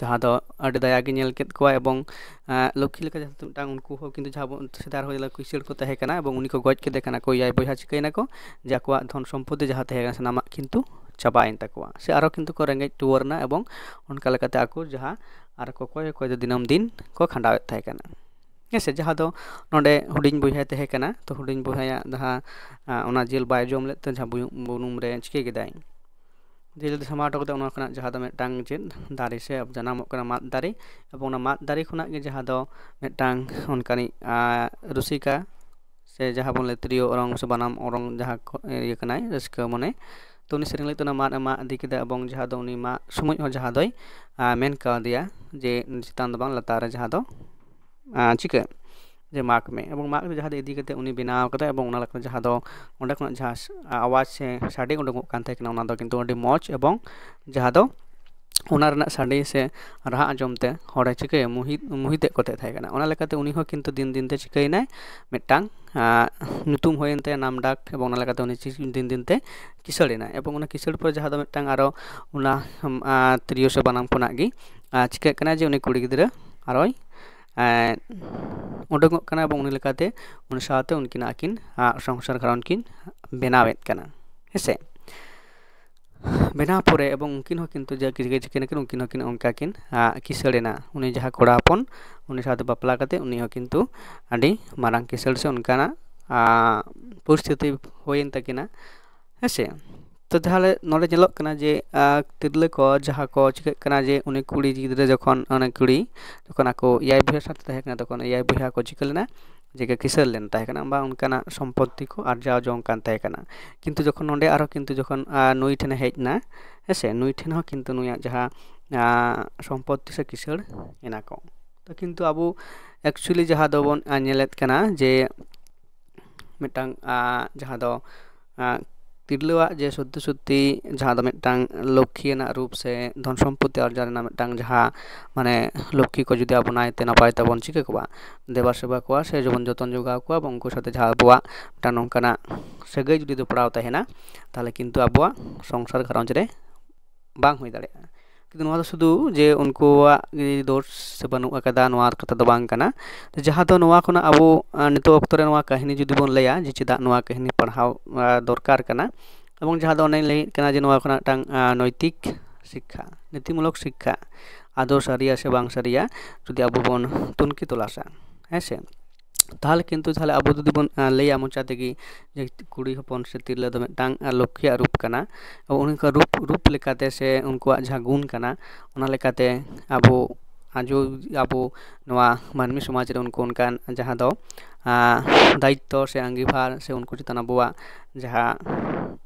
ᱡᱟᱦᱟᱸ ᱫᱚ ᱟᱹᱰᱤ ᱫᱟᱭᱟ ᱜᱮ ᱧᱮᱞ ᱠᱮᱫ ᱠᱚᱣᱟ ᱮᱵᱚᱝ, ᱟᱸ, ᱞᱚᱠᱠᱷᱤ ᱞᱮᱠᱟ ᱡᱟᱦᱟᱸ ᱫᱚ ᱢᱤᱫᱴᱟᱝ ᱩᱱᱠᱩ ᱦᱚᱸ ᱠᱤᱱᱛᱩ ᱡᱟᱦᱟᱸ ᱵᱚᱱ ᱥᱮᱫᱟᱭ ᱦᱚᱲ ᱞᱮᱠᱟ ᱠᱤᱥᱟᱹᱬ ᱠᱚ ᱛᱟᱦᱮᱸ ᱠᱟᱱᱟ ᱮᱵᱚᱝ ᱩᱱᱤ ᱠᱚ ᱜᱚᱡ ᱠᱮᱫᱮ ᱠᱟᱱᱟ ᱠᱚ, ᱮᱭᱟᱭ ᱵᱚᱭᱦᱟ ᱪᱤᱠᱟᱹᱭᱮᱱᱟ ᱠᱚ, ᱡᱮ ᱟᱠᱚᱣᱟᱜ ᱫᱷᱚᱱ ᱥᱚᱢᱯᱚᱛᱛᱤ ᱡᱟᱦᱟᱸ ᱛᱟᱦᱮᱸ ᱠᱟᱱᱟ ᱥᱟᱱᱟᱢᱟᱜ ᱠᱤᱱᱛᱩ ᱪᱟᱵᱟᱭᱮᱱ ᱛᱟᱠᱚᱣᱟ ᱥᱮ ᱟᱨᱚ ᱠᱤᱱᱛᱩ ᱠᱚ ᱨᱮᱸᱜᱮᱡ ᱴᱩᱣᱟᱹᱨ ᱮᱱᱟ ᱮᱵᱚᱝ ᱚᱱᱠᱟ ᱞᱮᱠᱟᱛᱮ ᱟᱠᱚ ᱡᱟᱦᱟᱸ ᱟᱨ ᱠᱚ ᱚᱠᱚᱭ ᱚᱠᱚᱭ ᱫᱚ ᱫᱤᱱᱟᱹᱢ ᱫᱤᱱ ᱠᱚ ᱠᱷᱟᱸᱰᱟᱣᱮᱫ ᱛᱟᱦᱮᱸ ᱠᱟᱱᱟ᱾ ᱦᱮᱸ ᱥᱮ, ᱡᱟᱦᱟᱸ ᱫᱚ ᱱᱚᱰᱮ ᱦᱩᱰᱤᱧ ᱵᱚᱭᱦᱟᱭ ᱛᱟᱦᱮᱸ ᱠᱟᱱᱟ, ᱛᱚ ᱦᱩᱰᱤᱧ ᱵᱚᱭᱦᱟᱭᱟᱜ ᱡᱟᱦᱟᱸ, ᱟᱸ, ᱚᱱᱟ ᱡᱤᱞ ᱵᱟᱭ ᱡᱚᱢ ᱞᱮᱫ ᱛᱮ ᱡᱟᱦᱟᱸ ᱵᱩᱭᱩᱝ ᱵᱩᱱᱩᱢ ᱨᱮ ᱪᱤᱠᱟᱹ ᱠᱮᱫᱟᱭ, ᱡᱤᱞ ᱥᱟᱢᱟᱣ ᱦᱚᱴᱚ ᱠᱟᱛᱮ ᱚᱱᱟ ᱠᱷᱚᱱᱟᱜ ᱡᱟᱦᱟᱸ ᱫᱚ ᱢᱤᱫᱴᱟᱝ ᱪᱮᱫ ᱫᱟᱨᱮ ᱥᱮ ᱡᱟᱱᱟᱢᱚᱜ ᱠᱟᱱᱟ ᱢᱟᱫ ᱫᱟᱨᱮ, ᱮᱵᱚᱝ ᱚᱱᱟ ᱢᱟᱫ ᱫᱟᱨᱮ ᱠᱷᱚᱱᱟᱜ ᱜᱮ ᱡᱟᱦᱟᱸ ᱫᱚ ᱢᱤᱫᱴᱟᱝ ᱚᱱᱠᱟᱱᱤᱡ, ᱟᱸ, ᱨᱩᱥᱤᱠᱟ ᱥᱮ ᱡᱟᱦᱟᱸ ᱵᱚᱱ ᱞᱟᱹᱭ ᱛᱤᱨᱭᱳ ᱚᱨᱚᱝ ᱥᱮ ᱵᱟᱱᱟᱢ ᱚᱨᱚᱝ ᱡᱟᱦᱟᱸ ᱠᱚ ᱤᱭᱟᱹ ᱠᱟᱱᱟᱭ ᱨᱟᱹᱥᱠᱟᱹ ᱢᱚᱱᱮ, ᱛᱚ ᱩᱱᱤ ᱥᱮᱨᱮᱧ ᱞᱟᱹᱜᱤᱫ ᱛᱮ ᱚᱱᱟ ᱢᱟᱫ ᱮ ᱢᱟᱜ ᱤᱫᱤ ᱠᱮᱫᱟ ᱮᱵᱚᱝ ᱡᱟᱦᱟᱸ ᱫᱚ ᱩᱱᱤ ᱢᱟᱜ ᱥᱚᱢᱚᱭ ᱦᱚᱸ ᱡᱟᱦᱟᱸ ᱫᱚᱭ, ᱟᱸ, ᱢᱮᱱ ᱠᱟᱣᱫᱮᱭᱟ ᱡᱮ ᱪᱮᱛᱟᱱ ᱫᱚ ᱵᱟᱝ ᱞᱟᱛᱟᱨ ᱨᱮ ᱡᱟᱦᱟᱸ ᱫᱚ, ᱟᱸ, ᱪᱤᱠᱟᱹ ᱡᱮ ᱢᱟᱜᱽ ᱢᱮ ᱮᱵᱚᱝ ᱢᱟᱜᱽ ᱨᱮ ᱡᱟᱦᱟᱸ ᱫᱚ ᱤᱫᱤ ᱠᱟᱛᱮ ᱩᱱᱤ ᱵᱮᱱᱟᱣ ᱠᱟᱫᱟ ᱮᱵᱚᱝ ᱚᱱᱟ ᱞᱮᱠᱟᱛᱮ ᱡᱟᱦᱟᱸ ᱫᱚ ᱚᱸᱰᱮ ᱠᱷᱚᱱᱟᱜ ᱡᱟᱦᱟᱸ ᱥ-, ᱟᱣᱟᱡᱽ ᱥᱮ ᱥᱟᱰᱮ ᱩᱰᱩᱠᱚᱜ ᱠᱟᱱ ᱛᱟᱦᱮᱸ ᱠᱟᱱᱟ, ᱚᱱᱟ ᱫᱚ ᱠᱤᱱᱛᱩ ᱟᱹᱰᱤ ᱢᱚᱡᱽ ᱮᱵᱚᱝ ᱡᱟᱦᱟᱸ ᱫᱚ ᱚᱱᱟ ᱨᱮᱱᱟᱜ ᱥᱟᱰᱮ ᱥᱮ ᱨᱟᱦᱟ ᱟᱸᱡᱚᱢ ᱛᱮ ᱦᱚᱲᱮ ᱪᱤᱠᱟᱹᱭᱟ, ᱢᱩᱦᱤᱛ, ᱢᱩᱦᱤᱛᱮᱫ ᱠᱚ ᱛᱟᱦᱮᱸ ᱠᱟᱱᱟ᱾ ᱚᱱᱟ ᱞᱮᱠᱟᱛᱮ ᱩᱱᱤ ᱦᱚᱸ ᱠᱤᱱᱛᱩ ᱫᱤᱱ ᱫᱤᱱ ᱛᱮ ᱪᱤᱠᱟᱹᱭᱮᱱᱟᱭ, ᱢᱤᱫᱴᱟᱝ, ᱟᱸ, ᱧᱩᱛᱩᱢ ᱦᱩᱭᱮᱱ ᱛᱟᱭᱟ, ᱱᱟᱢ ᱰᱟᱠ, ᱮᱵᱚᱝ ᱚᱱᱟ ᱞᱮᱠᱟᱛᱮ ᱩᱱᱤ ᱪᱤ-, ᱫᱤᱱ ᱫᱤᱱ ᱛᱮ ᱠᱤᱥᱟᱹᱲ ᱮᱱᱟᱭ᱾ ᱮᱵᱚᱝ ᱚᱱᱟ ᱠᱤᱥᱟᱹᱲ ᱯᱚᱨᱮ ᱡᱟᱦᱟᱸ ᱫᱚ ᱢᱤᱫᱴᱟᱝ ᱟᱨᱚ ᱚᱱᱟ, ᱟᱸ, ᱛᱤᱨᱭᱳ ᱥᱮ ᱵᱟᱱᱟᱢ ᱠᱷᱚᱱᱟᱜ ᱜᱮ, ᱟᱸ, ᱪᱤᱠᱟᱹᱜ ᱠᱟᱱᱟ ᱡᱮ ᱩᱱᱤ ᱠᱩᱲᱤ ᱜᱤᱫᱽᱨᱟᱹ ᱟᱨᱚᱭ, ᱮᱸ, ᱩᱰᱩᱝᱚᱜ ᱠᱟᱱᱟ ᱮᱵᱚᱝ ᱩᱱᱤ ᱞᱮᱠᱟᱛᱮ ᱩᱱᱤ ᱥᱟᱶᱛᱮ ᱩᱱᱠᱤᱱᱟᱜ ᱟᱹᱠᱤᱱ, ᱟᱸ, ᱥᱚᱝᱥᱟᱨ ᱜᱷᱟᱨᱚᱸᱡᱽ ᱠᱤᱱ ᱵᱮᱱᱟᱣᱮᱫ ᱠᱟᱱᱟ, ᱦᱮᱸᱥᱮ᱾ ᱵᱮᱱᱟᱣ ᱯᱚᱨᱮ ᱮᱵᱚᱝ ᱩᱱᱠᱤᱱ ᱦᱚᱸ ᱠᱤᱱᱛᱩ ᱡᱮ ᱠᱤ-, ᱠᱤᱪᱷᱩ ᱠᱤᱱ ᱩᱱᱠᱤᱱ ᱦᱚᱸ ᱠᱤᱱ ᱚᱱᱠᱟ ᱠᱤᱱ, ᱟ, ᱠᱤᱥᱟᱹᱲ ᱮᱱᱟ᱾ ᱩᱱᱤ ᱡᱟᱦᱟᱸ ᱠᱚᱲᱟ ᱦᱚᱯᱚᱱ, ᱩᱱᱤ ᱥᱟᱶᱛᱮ ᱵᱟᱯᱞᱟ ᱠᱟᱛᱮ ᱩᱱᱤ ᱦᱚᱸ ᱠᱤᱱᱛᱩ ᱟᱹᱰᱤ ᱢᱟᱨᱟᱝ ᱠᱤᱥᱟᱹᱲ ᱥᱮ ᱚᱱᱠᱟᱱᱟᱜ, ᱟ, ᱯᱚᱨᱤᱥᱛᱷᱤᱛᱤ ᱦᱩᱭᱮᱱ ᱛᱟᱹᱠᱤᱱᱟ, ᱦᱮᱸ ᱥᱮ᱾ ᱛᱚ ᱛᱟᱦᱚᱞᱮ ᱱᱚᱰᱮ ᱧᱮᱞᱚᱜ ᱠᱟᱱᱟ ᱡᱮ, ᱟ, ᱛᱤᱨᱞᱟᱹ ᱠᱚ ᱡᱟᱦᱟᱸ ᱠᱚ ᱪᱤᱠᱟᱹᱜ ᱠᱟᱱᱟ ᱡᱮ ᱩᱱᱤ ᱠᱩᱲᱤ ᱜᱤᱫᱽᱨᱟᱹ ᱡᱚᱠᱷᱚᱱ, ᱩᱱᱤ ᱠᱩᱲᱤ ᱡᱚᱠᱷᱚᱱ ᱟᱠᱚ ᱮᱭᱟᱭ ᱵᱚᱭᱦᱟ ᱥᱟᱶᱛᱮ ᱛᱟᱦᱮᱸ ᱠᱟᱱᱟ, ᱛᱚᱠᱷᱚᱱ ᱮᱭᱟᱭ ᱵᱚᱭᱦᱟ ᱠᱚ ᱪᱤᱠᱟᱹ ᱞᱮᱱᱟ, ᱡᱮ ᱠᱤᱥᱟᱹᱲ ᱞᱮᱱ ᱛᱟᱦᱮᱸ ᱠᱟᱱᱟ ᱵᱟ ᱚᱱᱠᱟᱱᱟᱜ ᱥᱚᱢᱯᱚᱛᱛᱤ ᱠᱚ ᱟᱨᱡᱟᱣ ᱡᱚᱝ ᱠᱟᱱ ᱛᱟᱦᱮᱸ ᱠᱟᱱᱟ᱾ ᱠᱤᱱᱛᱩ ᱡᱚᱠᱷᱚᱱ ᱱᱚᱰᱮ ᱟᱨᱦᱚᱸ ᱠᱤᱱᱛᱩ ᱡᱚᱠᱷᱚᱱ, ᱟ, ᱱᱩᱭ ᱴᱷᱮᱱᱮ ᱦᱮᱡ ᱮᱱᱟ, ᱦᱮᱸ ᱥᱮ, ᱱᱩᱭ ᱴᱷᱮᱱ ᱦᱚᱸ ᱠᱤᱱᱛᱩ ᱱᱩᱭᱟᱜ ᱡᱟᱦᱟᱸ, ᱟ, ᱥᱚᱢᱯᱚᱛᱛᱤ ᱥᱮ ᱠᱤᱥᱟᱹᱲ ᱮᱱᱟ ᱠᱚ᱾ ᱛᱚ ᱠᱤᱱᱛᱩ ᱟᱵᱚ actually ᱡᱟᱦᱟᱸ ᱫᱚᱵᱚᱱ, ᱟ, ᱧᱮᱞᱮᱫ ᱠᱟᱱᱟ ᱡᱮ ᱢᱤᱫᱴᱟᱝ, ᱟ, ᱡᱟᱦᱟᱸ ᱫᱚ, ᱟ, ᱛᱤᱨᱞᱟᱹᱣᱟᱜ ᱡᱮ ᱥᱚᱛᱛᱤ ᱥᱚᱛᱛᱤ ᱡᱟᱦᱟᱸ ᱫᱚ ᱢᱤᱫᱴᱟᱝ ᱞᱚᱠᱠᱷᱤ ᱟᱱᱟᱜ ᱨᱩᱯ ᱥᱮ ᱫᱷᱚᱱ ᱥᱚᱢᱯᱚᱛᱛᱤ ᱟᱨᱡᱟᱣ ᱨᱮᱱᱟᱜ ᱢᱤᱫᱴᱟᱝ ᱡᱟᱦᱟᱸ, ᱢᱟᱱᱮ, ᱞᱚᱠᱠᱷᱤ ᱠᱚ ᱡᱩᱫᱤ ᱟᱵᱚ ᱱᱟᱭᱛᱮ ᱱᱟᱯᱟᱭ ᱛᱮᱵᱚᱱ ᱪᱤᱠᱟᱹ ᱠᱚᱣᱟ, ᱫᱮᱵᱟ ᱥᱮᱵᱟ ᱠᱚᱣᱟ ᱥᱮ ᱡᱮᱢᱚᱱ ᱡᱚᱛᱚᱱ ᱡᱚᱜᱟᱣ ᱠᱚᱣᱟ, ᱮᱵᱚᱝ ᱩᱱᱠᱩ ᱥᱟᱛᱮ ᱡᱟᱦᱟᱸ ᱟᱵᱚᱣᱟᱜ ᱢᱤᱫᱴᱟᱝ ᱱᱚᱝᱠᱟᱱᱟᱜ ᱥᱟᱹᱜᱟᱹᱭ ᱡᱩᱫᱤ ᱡᱚᱯᱲᱟᱣ ᱛᱟᱦᱮᱱᱟ, ᱛᱟᱦᱚᱞᱮ ᱠᱤᱱᱛᱩ ᱟᱵᱚᱣᱟᱜ ᱥᱚᱝᱥᱟᱨ ᱜᱷᱟᱨᱚᱸᱡᱽ ᱨᱮ ᱵᱟᱝ ᱦᱩᱭ ᱫᱟᱲᱮᱭᱟᱜᱼᱟ᱾ ᱠᱤᱱᱛᱩ ᱱᱚᱣᱟ ᱫᱚ ᱥᱩᱫᱷᱩ ᱡᱮ ᱩᱱᱠᱩᱣᱟᱜ ᱜᱮ ᱫᱳᱥ ᱥᱮ ᱵᱟᱹᱱᱩᱜ ᱟᱠᱟᱫᱟ, ᱱᱚᱣᱟ ᱠᱟᱛᱷᱟ ᱫᱚ ᱵᱟᱝ ᱠᱟᱱᱟ᱾ ᱡᱟᱦᱟᱸ ᱫᱚ ᱱᱚᱣᱟ ᱠᱷᱚᱱᱟᱜ ᱟᱵᱚ, ᱟ, ᱱᱤᱛᱚᱜ ᱚᱠᱛᱚ ᱨᱮ ᱱᱚᱣᱟ ᱠᱟᱹᱦᱱᱤ ᱡᱩᱫᱤ ᱵᱚᱱ ᱞᱟᱹᱭᱟ ᱡᱮ ᱪᱮᱫᱟᱜ ᱱᱚᱣᱟ ᱠᱟᱹᱦᱱᱤ ᱯᱟᱲᱦᱟᱣ, ᱟ, ᱫᱚᱨᱠᱟᱨ ᱠᱟᱱᱟ, ᱮᱵᱚᱝ ᱡᱟᱦᱟᱸ ᱫᱚ ᱚᱱᱮᱧ ᱞᱟᱹᱭᱮᱫ ᱠᱟᱱᱟ ᱡᱮ ᱱᱚᱣᱟ ᱠᱷᱚᱱᱟᱜ ᱢᱤᱫᱴᱟᱝ, ᱟ, ᱱᱳᱭᱛᱤᱠ ᱥᱤᱠᱠᱷᱟ, ᱱᱤᱛᱤᱢᱩᱞᱚᱠ ᱥᱤᱠᱠᱷᱟ, ᱟᱫᱚ ᱥᱟᱹᱨᱤᱭᱟ ᱥᱮ ᱵᱟᱝ ᱥᱟᱹᱨᱤᱭᱟ, ᱡᱩᱫᱤ ᱟᱵᱚ ᱵᱚᱱ ᱛᱩᱱᱠᱷᱤ ᱛᱚᱞᱟᱥᱟ, ᱦᱮᱸ ᱥᱮ, ᱛᱟᱦᱚᱞᱮ ᱠᱤᱱᱛᱩ ᱛᱟᱦᱚᱞᱮ ᱟᱵᱚ ᱡᱩᱫᱤ ᱵᱚᱱ, ᱟ, ᱞᱟᱹᱭᱟ ᱢᱚᱪᱟ ᱛᱮᱜᱮ ᱡᱮ ᱠᱩᱲᱤ ᱦᱚᱯᱚᱱ ᱥᱮ ᱛᱤᱨᱞᱟᱹ ᱫᱚ ᱢᱤᱫᱴᱟᱝ, ᱟ, ᱞᱚᱠᱠᱷᱤᱭᱟᱜ ᱨᱩᱯ ᱠᱟᱱᱟ, ᱩᱱᱠᱩ ᱨᱩᱯ, ᱨᱩᱯ ᱞᱮᱠᱟᱛᱮ ᱥᱮ ᱩᱱᱠᱩᱣᱟᱜ ᱡᱟᱦᱟᱸ ᱜᱩᱱ ᱠᱟᱱᱟ, ᱚᱱᱟ ᱞᱮᱠᱟᱛᱮ ᱟᱵᱚ ᱟᱡᱚ, ᱟᱵᱚ ᱱᱚᱣᱟ ᱢᱟᱹᱱᱢᱤ ᱥᱚᱢᱟᱡᱽ ᱨᱮ ᱩᱱᱠᱩ ᱚᱱᱠᱟᱱ ᱡᱟᱦᱟᱸ ᱫᱚ, ᱟ, ᱫᱟᱭᱤᱛᱛᱚ ᱥᱮ ᱟᱸᱜᱤᱵᱷᱟᱨ ᱥᱮ ᱩᱱᱠᱩ ᱪᱮᱛᱟᱱ ᱟᱵᱚᱣᱟᱜ ᱡᱟᱦᱟᱸ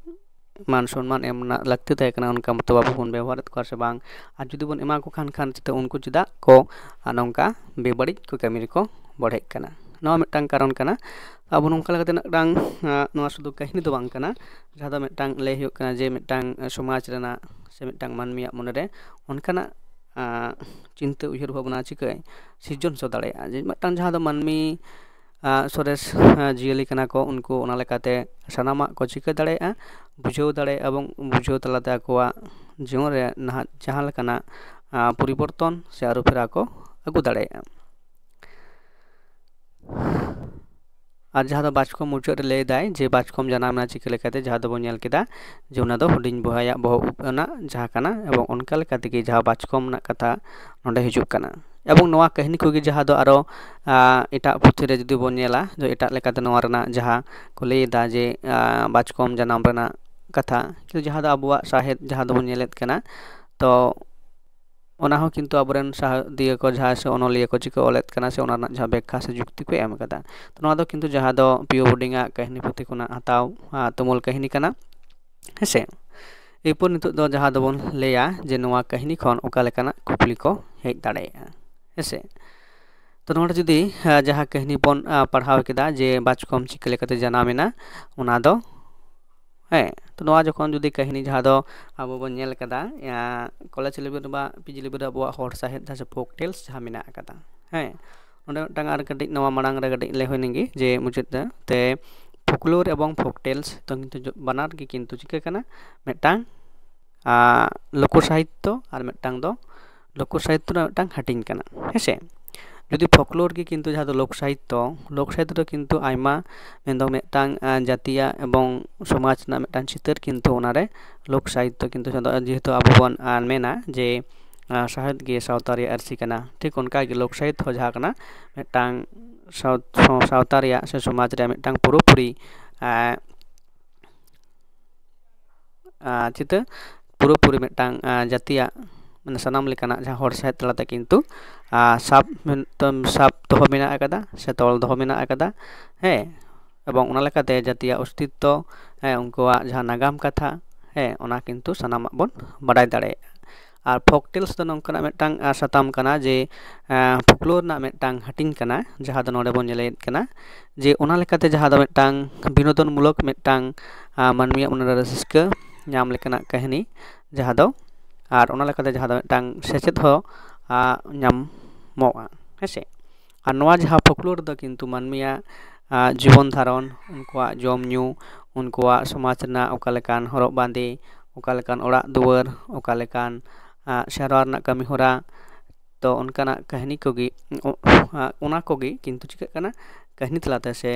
ᱢᱟᱱ ᱥᱚᱱᱢᱟᱱ ᱮᱢ ᱨᱮᱱᱟᱜ ᱞᱟᱹᱠᱛᱤ ᱛᱟᱦᱮᱸ ᱠᱟᱱᱟ, ᱚᱱᱠᱟ ᱢᱚᱛᱚ ᱵᱟᱵᱚ ᱵᱚᱱ ᱵᱮᱵᱚᱦᱟᱨᱮᱫ ᱠᱚᱣᱟ ᱥᱮ ᱵᱟᱝ? ᱟᱨ ᱡᱩᱫᱤ ᱵᱚᱱ ᱮᱢᱟ ᱠᱚ ᱠᱷᱟᱱ, ᱠᱷᱟᱱ ᱪᱮᱛᱟ ᱩᱱᱠᱩ ᱪᱮᱫᱟᱜ ᱠᱚ, ᱟ, ᱱᱚᱝᱠᱟ ᱵᱮᱵᱟᱹᱲᱤᱡ ᱠᱚ ᱠᱟᱹᱢᱤ ᱨᱮᱠᱚ ᱵᱚᱲᱦᱮᱜ ᱠᱟᱱᱟ? ᱱᱚᱣᱟ ᱢᱤᱫᱴᱟᱝ ᱠᱟᱨᱚᱱ ᱠᱟᱱᱟ᱾ ᱟᱵᱚ ᱱᱚᱝᱠᱟ ᱞᱮᱠᱟᱛᱮ ᱢᱤᱫᱴᱟᱝ, ᱟ, ᱱᱚᱣᱟ ᱥᱩᱫᱷᱩ ᱠᱟᱹᱦᱱᱤ ᱫᱚ ᱵᱟᱝ ᱠᱟᱱᱟ, ᱡᱟᱦᱟᱸ ᱫᱚ ᱢᱤᱫᱴᱟᱝ ᱞᱟᱹᱭ ᱦᱩᱭᱩᱜ ᱠᱟᱱᱟ ᱡᱮ ᱢᱤᱫᱴᱟᱝ ᱥᱚᱢᱟᱡᱽ ᱨᱮᱱᱟᱜ ᱥᱮ ᱢᱤᱫᱴᱟᱝ ᱢᱟᱹᱱᱢᱤᱭᱟᱜ ᱢᱚᱱᱮᱨᱮ ᱚᱱᱠᱟᱱᱟᱜ, ᱟ, ᱪᱤᱱᱛᱟᱹ ᱩᱭᱦᱟᱹᱨ ᱵᱷᱟᱵᱽᱱᱟ ᱪᱤᱠᱟᱹᱭ ᱥᱤᱨᱡᱚᱱ ᱦᱚᱪᱚ ᱫᱟᱲᱮᱭᱟᱜᱼᱟ, ᱡᱮ ᱢᱤᱫᱴᱟᱝ ᱡᱟᱦᱟᱸ ᱫᱚ ᱢᱟᱹᱱᱢᱤ, ᱟ, ᱥᱚᱨᱮᱥ, ᱟ, ᱡᱤᱭᱟᱹᱞᱤ ᱠᱟᱱᱟ ᱠᱚ, ᱩᱱᱠᱩ ᱚᱱᱟ ᱞᱮᱠᱟᱛᱮ ᱥᱟᱱᱟᱢᱟᱜ ᱠᱚ ᱪᱤᱠᱟᱹ ᱫᱟᱲᱮᱭᱟᱜᱼᱟ, ᱵᱩᱡᱷᱟᱹᱣ ᱫᱟᱲᱮᱭᱟᱜᱼᱟ, ᱮᱵᱚᱝ ᱵᱩᱡᱷᱟᱹᱣ ᱛᱟᱞᱟᱛᱮ ᱟᱠᱚᱣᱟᱜ ᱡᱤᱭᱚᱱ ᱨᱮ ᱱᱟᱦᱟᱜ ᱡᱟᱦᱟᱸ ᱞᱮᱠᱟᱱᱟᱜ, ᱟ, ᱯᱚᱨᱤᱵᱚᱨᱛᱚᱱ ᱥᱮ ᱟᱹᱨᱩᱯᱷᱮᱨᱟᱣ ᱠᱚ ᱟᱹᱜᱩ ᱫᱟᱲᱮᱭᱟᱜᱼᱟ᱾ ᱟᱨ ᱡᱟᱦᱟᱸ ᱫᱚ ᱵᱟᱪᱠᱚᱢ ᱢᱩᱪᱟᱹᱫ ᱨᱮ ᱞᱟᱹᱭ ᱫᱟᱭ ᱡᱮ ᱵᱟᱪᱠᱚᱢ ᱡᱟᱱᱟᱢ ᱮᱱᱟ ᱪᱤᱠᱟᱹ ᱞᱮᱠᱟᱛᱮ, ᱡᱟᱦᱟᱸ ᱫᱚᱵᱚᱱ ᱧᱮᱞ ᱠᱮᱫᱟ ᱡᱮ ᱚᱱᱟ ᱫᱚ ᱦᱩᱰᱤᱧ ᱵᱚᱭᱦᱟᱭᱟᱜ ᱵᱚᱦᱚᱜ ᱩᱵ ᱨᱮᱱᱟᱜ ᱡᱟᱦᱟᱸ ᱠᱟᱱᱟ, ᱮᱵᱚᱝ ᱚᱱᱠᱟ ᱞᱮᱠᱟ ᱛᱮᱜᱮ ᱡᱟᱦᱟᱸ ᱵᱟᱪᱠᱚᱢ ᱨᱮᱱᱟᱜ ᱠᱟᱛᱷᱟ ᱱᱚᱰᱮ ᱦᱤᱡᱩᱜ ᱠᱟᱱᱟ᱾ ᱮᱵᱚᱝ ᱱᱚᱣᱟ ᱠᱟᱹᱦᱱᱤ ᱠᱚᱜᱮ ᱡᱟᱦᱟᱸ ᱫᱚ ᱟᱨᱚ ᱟᱸ, ᱮᱴᱟᱜ ᱯᱩᱛᱷᱤ ᱨᱮ ᱡᱩᱫᱤ ᱵᱚᱱ ᱧᱮᱞᱟ, ᱡᱮ ᱮᱴᱟᱜ ᱞᱮᱠᱟᱛᱮ ᱱᱚᱣᱟ ᱨᱮᱱᱟᱜ ᱡᱟᱦᱟᱸ ᱠᱚ ᱞᱟᱹᱭ ᱮᱫᱟ ᱡᱮ ᱟᱸ, ᱵᱟᱪᱠᱚᱢ ᱡᱟᱱᱟᱢ ᱨᱮᱱᱟᱜ ᱠᱟᱛᱷᱟ, ᱠᱤᱱᱛᱩ ᱡᱟᱦᱟᱸ ᱫᱚ ᱟᱵᱚᱣᱟᱜ ᱥᱟᱶᱦᱮᱫ ᱡᱟᱦᱟᱸ ᱫᱚᱵᱚᱱ ᱧᱮᱞᱮᱫ ᱠᱟᱱᱟ, ᱛᱚ ᱚᱱᱟ ᱦᱚᱸ ᱠᱤᱱᱛᱩ ᱟᱵᱚᱨᱮᱱ ᱥᱟᱶᱦᱮᱫᱤᱭᱟᱹ ᱠᱚ ᱡᱟᱦᱟᱸᱭ ᱥᱮ ᱚᱱᱚᱞᱤᱭᱟᱹ ᱠᱚ ᱪᱤᱠᱟᱹ ᱚᱞᱮᱫ ᱠᱟᱱᱟ ᱥᱮ ᱚᱱᱟ ᱨᱮᱱᱟᱜ ᱡᱟᱦᱟᱸ ᱵᱮᱠᱠᱷᱟ ᱥᱮ ᱡᱩᱠᱛᱤ ᱠᱚ ᱮᱢ ᱠᱟᱫᱟ᱾ ᱛᱚ ᱱᱚᱣᱟ ᱫᱚ ᱠᱤᱱᱛᱩ ᱡᱟᱦᱟᱸ ᱫᱚ ᱯᱤ ᱳ ᱵᱳᱨᱰᱤᱝ ᱟᱜ ᱠᱟᱹᱦᱱᱤ ᱯᱩᱛᱷᱤ ᱠᱷᱚᱱᱟᱜ ᱦᱟᱛᱟᱣ ᱟᱸ, ᱛᱩᱢᱟᱹᱞ ᱠᱟᱹᱦᱱᱤ ᱠᱟᱱᱟ, ᱦᱮᱸᱥᱮ᱾ ᱮᱨᱯᱚᱨ ᱱᱤᱛᱚᱜ ᱫᱚ ᱡᱟᱦᱟᱸ ᱫᱚᱵᱚᱱ ᱞᱟᱹᱭᱟ ᱡᱮ ᱱᱚᱣᱟ ᱠᱟᱹᱦᱱᱤ ᱠᱷᱚᱱ ᱚᱠᱟ ᱞᱮᱠᱟᱱᱟᱜ ᱠᱩᱠᱞᱤ ᱠᱚ ᱦᱮᱡ ᱫᱟᱲᱮᱭᱟᱜᱼᱟ, ᱦᱮᱸᱥᱮ᱾ ᱛᱚ ᱱᱚᱰᱮ ᱡᱩᱫᱤ ᱟᱸ, ᱡᱟᱦᱟᱸ ᱠᱟᱹᱦᱱᱤ ᱵᱚᱱ ᱟᱸ, ᱯᱟᱲᱦᱟᱣ ᱠᱮᱫᱟ ᱡᱮ ᱵᱟᱪᱠᱚᱢ ᱪᱤᱠᱟᱹ ᱞᱮᱠᱟᱛᱮ ᱡᱟᱱᱟᱢ ᱮᱱᱟ, ᱚᱱᱟ ᱫᱚ ᱦᱮᱸ, ᱛᱚ ᱱᱚᱣᱟ ᱡᱚᱠᱷᱚᱱ ᱡᱩᱫᱤ ᱠᱟᱹᱦᱱᱤ ᱡᱟᱦᱟᱸ ᱫᱚ ᱟᱵᱚ ᱵᱚᱱ ᱧᱮᱞ ᱠᱟᱫᱟ, ᱟᱸ, ᱠᱚᱞᱮᱡᱽ ᱞᱮᱵᱮᱞ ᱨᱮ ᱵᱟ ᱯᱤ ᱡᱤ ᱞᱮᱵᱮᱞ ᱨᱮ ᱟᱵᱚᱣᱟᱜ ᱦᱚᱲ ᱥᱟᱶᱦᱮᱫ ᱡᱟᱦᱟᱸ ᱥᱮ ᱯᱷᱳᱠ ᱴᱮᱞᱥ ᱡᱟᱦᱟᱸ ᱢᱮᱱᱟᱜ ᱟᱠᱟᱫᱟ, ᱦᱮᱸ, ᱚᱸᱰᱮ ᱢᱤᱫᱴᱟᱝ ᱟᱨ ᱠᱟᱹᱴᱤᱡ ᱱᱚᱣᱟ ᱢᱟᱲᱟᱝ ᱨᱮ ᱠᱟᱹᱴᱤᱡ ᱞᱟᱹᱭ ᱦᱩᱭ ᱞᱮᱱᱜᱮ ᱡᱮ ᱢᱩᱪᱟᱹᱫ ᱛᱮ, ᱛᱮ ᱯᱷᱳᱠᱞᱳᱨ ᱮᱵᱚᱝ ᱯᱷᱳᱠ ᱴᱮᱞᱥ ᱫᱚ ᱠᱤᱱᱛᱩ ᱡᱚ-, ᱵᱟᱱᱟᱨ ᱜᱮ ᱠᱤᱱᱛᱩ ᱪᱤᱠᱟᱹ ᱠᱟᱱᱟ, ᱢᱤᱫᱴᱟᱝ ᱟᱸ, ᱞᱳᱠᱚ ᱥᱟᱦᱤᱛᱛᱚ ᱟᱨ ᱢᱤᱫᱴᱟᱝ ᱫᱚ ᱞᱳᱠᱚ ᱥᱟᱦᱤᱛᱛᱚ ᱨᱮᱱᱟᱜ ᱢᱤᱫᱴᱟᱝ ᱦᱟᱹᱴᱤᱧ ᱠᱟᱱᱟ, ᱦᱮᱸᱥᱮ᱾ ᱡᱩᱫᱤ ᱯᱷᱳᱠᱞᱳᱨ ᱜᱮ ᱠᱤᱱᱛᱩ ᱡᱟᱦᱟᱸ ᱫᱚ ᱞᱳᱠ ᱥᱟᱦᱤᱛᱛᱚ, ᱞᱳᱠ ᱥᱟᱦᱤᱛᱛᱚ ᱫᱚ ᱠᱤᱱᱛᱩ ᱟᱭᱢᱟ, ᱢᱮᱱᱫᱚ ᱢᱤᱫᱴᱟᱝ ᱟᱸ, ᱡᱟᱹᱛᱤᱭᱟᱜ ᱮᱵᱚᱝ ᱥᱚᱢᱟᱡᱽ ᱨᱮᱱᱟᱜ ᱢᱤᱫᱴᱟᱝ ᱪᱤᱛᱟᱹᱨ ᱠᱤᱱᱛᱩ ᱚᱱᱟᱨᱮ ᱞᱳᱠ ᱥᱟᱦᱤᱛᱛᱚ ᱠᱤᱱᱛᱩ ᱡᱟᱦᱟᱸ ᱫᱚ ᱡᱮᱦᱮᱛᱩ ᱟᱵᱚ ᱵᱚᱱ ᱟᱸ, ᱢᱮᱱᱟ ᱡᱮ ᱟᱸ, ᱥᱟᱶᱦᱮᱫ ᱜᱮ ᱥᱟᱶᱛᱟ ᱨᱮᱭᱟᱜ ᱟᱹᱨᱥᱤ ᱠᱟᱱᱟ, ᱴᱷᱤᱠ ᱚᱱᱠᱟᱜᱮ ᱞᱳᱠ ᱥᱟᱦᱤᱛ ᱦᱚᱸ ᱡᱟᱦᱟᱸ ᱠᱟᱱᱟ ᱢᱤᱫᱴᱟᱝ ᱥᱟᱶ-, ᱥᱟᱶ-, ᱥᱟᱶᱛᱟ ᱨᱮᱭᱟᱜ ᱥᱮ ᱥᱚᱢᱟᱡᱽ ᱨᱮᱭᱟᱜ ᱢᱤᱫᱴᱟᱝ ᱯᱩᱨᱟᱹᱯᱩᱨᱤ ᱟᱸ, ᱟᱸ, ᱪᱤᱛᱟᱹ ᱯᱩᱨᱟᱹᱯᱩᱨᱤ ᱢᱤᱫᱴᱟᱝ ᱟᱸ, ᱡᱟᱹᱛᱤᱭᱟᱜ ᱢᱟᱱᱮ ᱥᱟᱱᱟᱢ ᱞᱮᱠᱟᱱᱟᱜ ᱡᱟᱦᱟᱸ ᱦᱚᱲ ᱥᱟᱶᱦᱮᱫ ᱛᱟᱞᱟᱛᱮ ᱠᱤᱱᱛᱩ ᱟᱸ, ᱥᱟᱵ ᱢᱮᱱ-, ᱥᱟᱵ ᱫᱚᱦᱚ ᱢᱮᱱᱟᱜ ᱟᱠᱟᱫᱟ ᱥᱮ ᱛᱚᱞ ᱫᱚᱦᱚ ᱢᱮᱱᱟᱜ ᱟᱠᱟᱫᱟ, ᱦᱮᱸ, ᱮᱵᱚᱝ ᱚᱱᱟ ᱞᱮᱠᱟᱛᱮ ᱡᱟᱹᱛᱤᱭᱟᱜ ᱚᱥᱛᱤᱛᱛᱚ, ᱦᱮᱸ, ᱩᱱᱠᱩᱣᱟᱜ ᱡᱟᱦᱟᱸ ᱱᱟᱜᱟᱢ ᱠᱟᱛᱷᱟ, ᱦᱮᱸ, ᱚᱱᱟ ᱠᱤᱱᱛᱩ ᱥᱟᱱᱟᱢᱟᱜ ᱵᱚᱱ ᱵᱟᱰᱟᱭ ᱫᱟᱲᱮᱭᱟᱜᱼᱟ᱾ ᱟᱨ ᱯᱷᱳᱠ ᱴᱮᱞᱥ ᱫᱚ ᱱᱚᱝᱠᱟᱱᱟᱜ ᱢᱤᱫᱴᱟᱝ ᱟᱸ, ᱥᱟᱛᱟᱢ ᱠᱟᱱᱟ ᱡᱮ ᱟᱸ, ᱯᱷᱳᱠᱞᱳᱨ ᱨᱮᱱᱟᱜ ᱢᱤᱫᱴᱟᱝ ᱦᱟᱹᱴᱤᱧ ᱠᱟᱱᱟ, ᱡᱟᱦᱟᱸ ᱫᱚ ᱱᱚᱰᱮ ᱵᱚᱱ ᱧᱮᱞᱮᱫ ᱠᱟᱱᱟ ᱡᱮ ᱚᱱᱟ ᱞᱮᱠᱟᱛᱮ ᱡᱟᱦᱟᱸ ᱫᱚ ᱢᱤᱫᱴᱟᱝ ᱵᱤᱱᱳᱫᱚᱱ ᱢᱩᱞᱚᱠ ᱢᱤᱫᱴᱟᱝ ᱟᱸ, ᱢᱟᱹᱱᱢᱤᱭᱟᱜ ᱢᱚᱱᱮᱨᱮ ᱨᱟᱹᱥᱠᱟᱹ ᱧᱟᱢ ᱞᱮᱠᱟᱱᱟᱜ ᱠᱟᱹᱦᱱᱤ, ᱡᱟᱦᱟᱸ ᱫᱚ ᱟᱨ ᱚᱱᱟ ᱞᱮᱠᱟᱛᱮ ᱡᱟᱦᱟᱸ ᱫᱚ ᱢᱤᱫᱴᱟᱝ ᱥᱮᱪᱮᱫ ᱦᱚᱸ ᱟᱸ, ᱧᱟᱢᱚᱜᱼᱟ, ᱦᱮᱸᱥᱮ᱾ ᱟᱨ ᱱᱚᱣᱟ ᱡᱟᱦᱟᱸ ᱯᱷᱳᱠᱞᱳᱨ ᱫᱚ ᱠᱤᱱᱛᱩ ᱢᱟᱹᱱᱢᱤᱭᱟᱜ ᱟᱸ, ᱡᱤᱵᱚᱱ ᱫᱷᱟᱨᱚᱱ, ᱩᱱᱠᱩᱣᱟᱜ ᱡᱚᱢ ᱧᱩ, ᱩᱱᱠᱩᱣᱟᱜ ᱥᱚᱢᱟᱡᱽ ᱨᱮᱱᱟᱜ ᱚᱠᱟ ᱞᱮᱠᱟᱱ ᱦᱚᱨᱚᱜ ᱵᱟᱸᱫᱮ, ᱚᱠᱟ ᱞᱮᱠᱟᱱ ᱚᱲᱟᱜ ᱫᱩᱣᱟᱹᱨ, ᱚᱠᱟ ᱞᱮᱠᱟᱱ ᱟᱸ, ᱥᱮᱨᱣᱟ ᱨᱮᱱᱟᱜ ᱠᱟᱹᱢᱤ ᱦᱚᱨᱟ, ᱛᱚ ᱚᱱᱠᱟᱱᱟᱜ ᱠᱟᱹᱦᱱᱤ ᱠᱚᱜᱮ, ᱚ-, ᱚᱱᱟ ᱠᱚᱜᱮ ᱠᱤᱱᱛᱩ ᱪᱤᱠᱟᱹᱜ ᱠᱟᱱᱟ, ᱠᱟᱹᱦᱱᱤ ᱛᱟᱞᱟᱛᱮ ᱥᱮ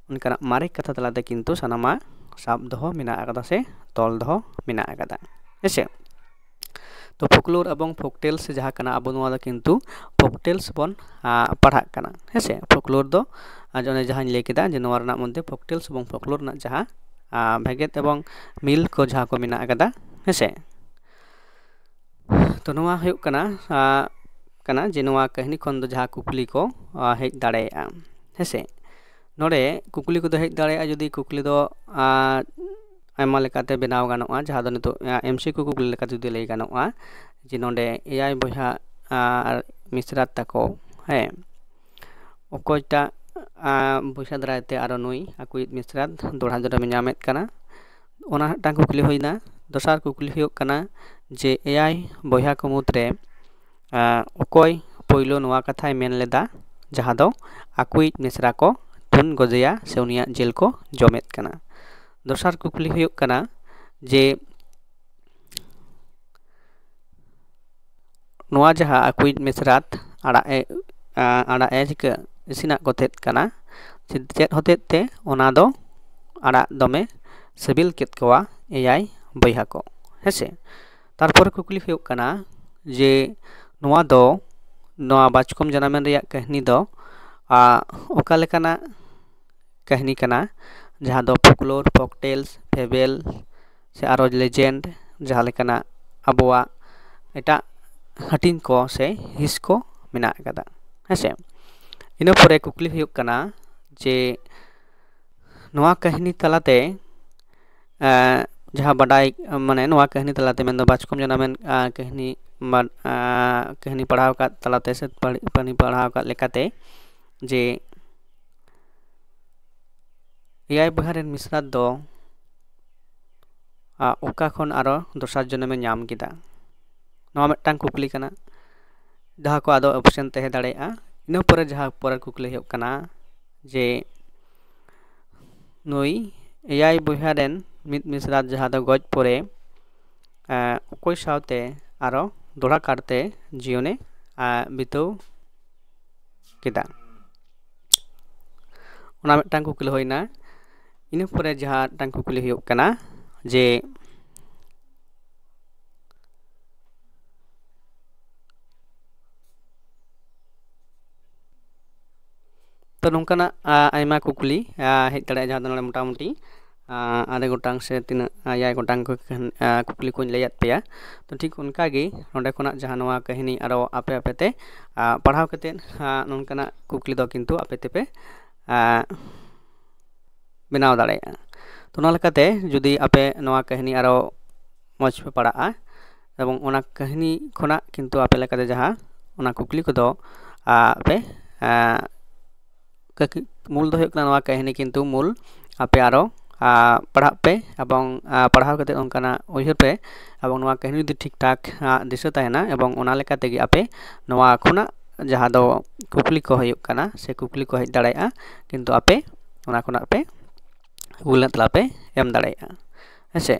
ᱚᱱᱠᱟᱱᱟᱜ ᱢᱟᱨᱮ ᱠᱟᱛᱷᱟ ᱛᱟᱞᱟᱛᱮ ᱠᱤᱱᱛᱩ ᱥᱟᱱᱟᱢᱟᱜ ᱥᱟᱵ ᱫᱚᱦᱚ ᱢᱮᱱᱟᱜ ᱟᱠᱟᱫᱟ ᱥᱮ ᱛᱚᱞ ᱫᱚᱦᱚ ᱢᱮᱱᱟᱜ ᱟᱠᱟᱫᱟ, ᱦᱮᱸᱥᱮ᱾ ᱛᱚ folklore ᱮᱵᱚᱝ folk tales ᱡᱟᱦᱟᱸ ᱠᱟᱱᱟ, ᱟᱵᱚ ᱱᱚᱣᱟ ᱫᱚ ᱠᱤᱱᱛᱩ folk tales ᱵᱚᱱ, ᱟ, ᱯᱟᱲᱦᱟᱜ ᱠᱟᱱᱟ, ᱦᱮᱸᱥᱮ᱾ Folklore ᱫᱚ, ᱟ, ᱚᱱᱮ ᱡᱟᱦᱟᱸᱧ ᱞᱟᱹᱭ ᱠᱮᱫᱟ ᱡᱮ ᱱᱚᱣᱟ ᱨᱮᱱᱟᱜ ᱢᱚᱫᱽᱫᱷᱮ folk tales ᱮᱵᱚᱝ folklore ᱨᱮᱱᱟᱜ ᱡᱟᱦᱟᱸ, ᱟ, ᱵᱷᱮᱜᱮᱫ ᱮᱵᱚᱝ ᱢᱤᱞ ᱠᱚ ᱡᱟᱦᱟᱸ ᱠᱚ ᱢᱮᱱᱟᱜ ᱟᱠᱟᱫᱟ, ᱦᱮᱸᱥᱮ᱾ ᱛᱚ ᱱᱚᱣᱟ ᱦᱩᱭᱩᱜ ᱠᱟᱱᱟ, ᱟ, ᱠᱟᱱᱟ ᱡᱮ ᱱᱚᱣᱟ ᱠᱟᱹᱦᱱᱤ ᱠᱷᱚᱱ ᱫᱚ ᱡᱟᱦᱟᱸ ᱠᱩᱠᱞᱤ ᱠᱚ, ᱟ, ᱦᱮᱡ ᱫᱟᱲᱮᱭᱟᱜᱼᱟ, ᱦᱮᱸᱥᱮ᱾ ᱱᱚᱰᱮ ᱠᱩᱠᱞᱤ ᱠᱚᱫᱚ ᱦᱮᱡ ᱫᱟᱲᱮᱭᱟᱜᱼᱟ, ᱡᱩᱫᱤ ᱠᱩᱠᱞᱤ ᱫᱚ, ᱟ, ᱟᱭᱢᱟ ᱞᱮᱠᱟᱛᱮ ᱵᱮᱱᱟᱣ ᱜᱟᱱᱚᱜᱼᱟ, ᱡᱟᱦᱟᱸ ᱫᱚ ᱱᱤᱛᱚᱜ, ᱟ, M C Q ᱠᱩᱠᱞᱤ ᱞᱮᱠᱟᱛᱮ ᱡᱩᱫᱤ ᱞᱟᱹᱭ ᱜᱟᱱᱚᱜᱼᱟ, ᱡᱮ ᱱᱚᱰᱮ ᱮᱭᱟᱭ ᱵᱚᱭᱦᱟ ᱟᱨ ᱢᱤᱥᱨᱟᱛ ᱛᱟᱠᱚ, ᱦᱮᱸ, ᱚᱠᱚᱭᱴᱟᱜ, ᱟ, ᱵᱚᱭᱦᱟ ᱫᱟᱨᱟᱭ ᱛᱮ ᱟᱨᱚ ᱱᱩᱭ ᱟᱠᱚᱭᱤᱡ ᱢᱤᱥᱨᱟᱛ ᱫᱚᱦᱲᱟ ᱡᱚᱱᱚᱢᱮ ᱧᱟᱢᱮᱫ ᱠᱟᱱᱟ? ᱚᱱᱟ ᱢᱤᱫᱴᱟᱝ ᱠᱩᱠᱞᱤ ᱦᱩᱭᱱᱟ᱾ ᱫᱚᱥᱟᱨ ᱠᱩᱠᱞᱤ ᱦᱩᱭᱩᱜ ᱠᱟᱱᱟ ᱡᱮ ᱮᱭᱟᱭ ᱵᱚᱭᱦᱟ ᱠᱚ ᱢᱩᱫᱽᱨᱮ, ᱟ, ᱚᱠᱚᱭ ᱯᱳᱭᱞᱳ ᱱᱚᱣᱟ ᱠᱟᱛᱷᱟᱭ ᱢᱮᱱ ᱞᱮᱫᱟ, ᱡᱟᱦᱟᱸ ᱫᱚ ᱟᱠᱚᱭᱤᱡ ᱢᱤᱥᱨᱟ ᱠᱚ ᱛᱩᱧ ᱜᱚᱡᱮᱭᱟ ᱥᱮ ᱩᱱᱤᱭᱟᱜ ᱡᱤᱞ ᱠᱚ ᱡᱚᱢᱮᱫ ᱠᱟᱱᱟ? ᱫᱚᱥᱟᱨ ᱠᱩᱠᱞᱤ ᱦᱩᱭᱩᱜ ᱠᱟᱱᱟ ᱡᱮ ᱱᱚᱣᱟ ᱡᱟᱦᱟᱸ ᱟᱠᱚᱭᱤᱡ ᱢᱤᱥᱨᱟᱛ ᱟᱲᱟᱜ ᱮ, ᱟ, ᱟᱲᱟᱜ ᱮ ᱪᱤᱠᱟᱹ ᱤᱥᱤᱱᱟᱜ ᱠᱚ ᱛᱟᱦᱮᱸᱫ ᱠᱟᱱᱟ, ᱪᱮᱫ, ᱪᱮᱫ ᱦᱚᱛᱮᱡ ᱛᱮ ᱚᱱᱟ ᱫᱚ ᱟᱲᱟᱜ ᱫᱚᱢᱮ ᱥᱤᱵᱤᱞ ᱠᱮᱫ ᱠᱚᱣᱟ ᱮᱭᱟᱭ ᱵᱚᱭᱦᱟ ᱠᱚ, ᱦᱮᱸᱥᱮ? ᱛᱟᱨᱯᱚᱨᱮ ᱠᱩᱠᱞᱤ ᱦᱩᱭᱩᱜ ᱠᱟᱱᱟ ᱡᱮ ᱱᱚᱣᱟ ᱫᱚ, ᱱᱚᱣᱟ ᱵᱟᱪᱠᱚᱢ ᱡᱟᱱᱟᱢᱮᱱ ᱨᱮᱭᱟᱜ ᱠᱟᱹᱦᱱᱤ ᱫᱚ, ᱟ, ᱚᱠᱟ ᱞᱮᱠᱟᱱᱟᱜ ᱠᱟᱹᱦᱱᱤ ᱠᱟᱱᱟ, ᱡᱟᱦᱟᱸ ᱫᱚ folklore, folk tales, fable ᱥᱮ ᱟᱨᱚ legend, ᱡᱟᱦᱟᱸ ᱞᱮᱠᱟᱱᱟᱜ ᱟᱵᱚᱣᱟᱜ ᱮᱴᱟᱜ ᱦᱟᱹᱴᱤᱧ ᱠᱚ ᱥᱮ ᱦᱤᱸᱥ ᱠᱚ ᱢᱮᱱᱟᱜ ᱟᱠᱟᱫᱟ, ᱦᱮᱸᱥᱮ? ᱤᱱᱟᱹ ᱯᱚᱨᱮ ᱠᱩᱠᱞᱤ ᱦᱩᱭᱩᱜ ᱠᱟᱱᱟ ᱡᱮ ᱱᱚᱣᱟ ᱠᱟᱹᱦᱱᱤ ᱛᱟᱞᱟᱛᱮ, ᱮᱸ, ᱡᱟᱦᱟᱸ ᱵᱟᱰᱟᱭ, ᱢᱟᱱᱮ ᱱᱚᱣᱟ ᱠᱟᱹᱦᱱᱤ ᱛᱟᱞᱟᱛᱮ, ᱢᱮᱱᱫᱚ ᱵᱟᱪᱠᱚᱢ ᱡᱟᱱᱟᱢᱮᱱ, ᱟᱸ, ᱠᱟᱹᱦᱱᱤ, ᱢᱟ-, ᱟᱸ, ᱠᱟᱹᱦᱱᱤ ᱯᱟᱲᱦᱟᱣ ᱟᱠᱟᱫ ᱛᱟᱞᱟᱛᱮ ᱥᱮ ᱯᱟᱲ-, ᱠᱟᱹᱦᱱᱤ ᱯᱟᱲᱦᱟᱣ ᱟᱠᱟᱫ ᱞᱮᱠᱟᱛᱮ ᱡᱮ ᱮᱭᱟᱭ ᱵᱚᱭᱦᱟ ᱨᱮᱱ ᱢᱤᱥᱨᱟᱛ ᱫᱚ, ᱟ, ᱚᱠᱟ ᱠᱷᱚᱱ ᱟᱨᱚ ᱫᱚᱥᱟᱨ ᱡᱚᱱᱚᱢᱮ ᱧᱟᱢ ᱠᱮᱫᱟ? ᱱᱚᱣᱟ ᱢᱤᱫᱴᱟᱝ ᱠᱩᱠᱞᱤ ᱠᱟᱱᱟ, ᱡᱟᱦᱟᱸ ᱠᱚ ᱟᱫᱚ option ᱛᱟᱦᱮᱸ ᱫᱟᱲᱮᱭᱟᱜᱼᱟ᱾ ᱤᱱᱟᱹ ᱯᱚᱨᱮ ᱡᱟᱦᱟᱸ ᱯᱚᱨᱮᱨ ᱠᱩᱠᱞᱤ ᱦᱩᱭᱩᱜ ᱠᱟᱱᱟ ᱡᱮ ᱱᱩᱭ ᱮᱭᱟᱭ ᱵᱚᱭᱦᱟ ᱨᱮᱱ ᱢᱤᱫ ᱢᱤᱥᱨᱟᱛ ᱡᱟᱦᱟᱸ ᱫᱚ ᱜᱚᱡ ᱯᱚᱨᱮ, ᱮ, ᱚᱠᱚᱭ ᱥᱟᱶᱛᱮ ᱟᱨᱚ ᱫᱚᱦᱲᱟ ᱠᱟᱨᱛᱮ ᱡᱤᱭᱚᱱᱮ ᱵᱤᱛᱟᱹᱣ ᱠᱮᱫᱟ᱾ ᱚᱱᱟ ᱢᱤᱫᱴᱟᱝ ᱠᱩᱠᱞᱤ ᱦᱩᱭᱱᱟ᱾ ᱤᱱᱟᱹ ᱯᱚᱨᱮ ᱡᱟᱦᱟᱸ ᱢᱤᱫᱴᱟᱝ ᱠᱩᱠᱞᱤ ᱦᱩᱭᱩᱜ ᱠᱟᱱᱟ ᱡᱮ, ᱛᱚ ᱱᱚᱝᱠᱟᱱᱟᱜ ᱟᱭᱢᱟ ᱠᱩᱠᱞᱤ ᱦᱮᱡ ᱫᱟᱲᱮᱭᱟᱜᱼᱟ, ᱡᱟᱦᱟᱸ ᱫᱚ ᱱᱚᱰᱮ ᱢᱚᱴᱟᱢᱩᱴᱤ ᱟᱨᱮ ᱜᱚᱴᱟᱝ ᱥᱮ ᱛᱤᱱᱟᱹᱜ ᱮᱭᱟᱭ ᱜᱚᱴᱟᱝ ᱠᱩᱠᱞᱤ ᱠᱚᱧ ᱞᱟᱹᱭᱟᱫ ᱯᱮᱭᱟ᱾ ᱛᱚ ᱴᱷᱤᱠ ᱚᱱᱠᱟᱜᱮ ᱱᱚᱰᱮ ᱠᱷᱚᱱᱟᱜ ᱡᱟᱦᱟᱸ ᱱᱚᱣᱟ ᱠᱟᱹᱦᱱᱤ ᱟᱨᱚ ᱟᱯᱮ ᱟᱯᱮᱛᱮ ᱯᱟᱲᱦᱟᱣ ᱠᱟᱛᱮᱫ ᱱᱚᱝᱠᱟᱱᱟᱜ ᱠᱩᱠᱞᱤ ᱫᱚ ᱠᱤᱱᱛᱩ ᱟᱯᱮ ᱛᱮᱯᱮ ᱵᱮᱱᱟᱣ ᱫᱟᱲᱮᱭᱟᱜᱼᱟ᱾ ᱛᱚ ᱚᱱᱟ ᱞᱮᱠᱟᱛᱮ ᱡᱩᱫᱤ ᱟᱯᱮ ᱱᱚᱣᱟ ᱠᱟᱹᱦᱱᱤ ᱟᱨᱚ ᱢᱚᱡᱽ ᱯᱮ ᱯᱟᱲᱦᱟᱜᱼᱟ ᱮᱵᱚᱝ ᱚᱱᱟ ᱠᱟᱹᱦᱱᱤ ᱠᱷᱚᱱᱟᱜ ᱠᱤᱱᱛᱩ ᱟᱯᱮ ᱞᱮᱠᱟᱛᱮ ᱡᱟᱦᱟᱸ ᱚᱱᱟ ᱠᱩᱠᱞᱤ ᱠᱚᱫᱚ ᱯᱮ ᱢᱩᱞ ᱫᱚ ᱦᱩᱭᱩᱜ ᱠᱟᱱᱟ ᱱᱚᱣᱟ ᱠᱟᱹᱦᱱᱤ ᱠᱤᱱᱛᱩ ᱢᱩᱞ ᱟᱯᱮ ᱟᱨᱚ ᱯᱟᱲᱦᱟᱜ ᱯᱮ ᱮᱵᱚᱝ ᱯᱟᱲᱦᱟᱣ ᱠᱟᱛᱮ ᱚᱱᱠᱟᱱᱟᱜ ᱩᱭᱦᱟᱹᱨ ᱯᱮ ᱮᱵᱚᱝ ᱱᱚᱣᱟ ᱠᱟᱹᱦᱱᱤ ᱡᱩᱫᱤ ᱴᱷᱤᱠ ᱴᱷᱟᱠ ᱫᱤᱥᱟᱹ ᱛᱟᱦᱮᱱᱟ ᱮᱵᱚᱝ ᱚᱱᱟ ᱞᱮᱠᱟ ᱛᱮᱜᱮ ᱟᱯᱮ ᱱᱚᱣᱟ ᱠᱷᱚᱱᱟᱜ ᱡᱟᱦᱟᱸ ᱫᱚ ᱠᱩᱠᱞᱤ ᱠᱚ ᱦᱩᱭᱩᱜ ᱠᱟᱱᱟ ᱥᱮ ᱠᱩᱠᱞᱤ ᱠᱚ ᱦᱮᱡ ᱫᱟᱲᱮᱭᱟᱜᱼᱟ, ᱠᱤᱱᱛᱩ ᱟᱯᱮ ᱚᱱᱟ ᱠᱷᱚᱱᱟᱜ ᱯᱮ ᱩᱞ ᱛᱮᱞᱟ ᱯᱮ ᱮᱢ ᱫᱟᱲᱮᱭᱟᱜᱼᱟ᱾ ᱦᱮᱸᱥᱮ?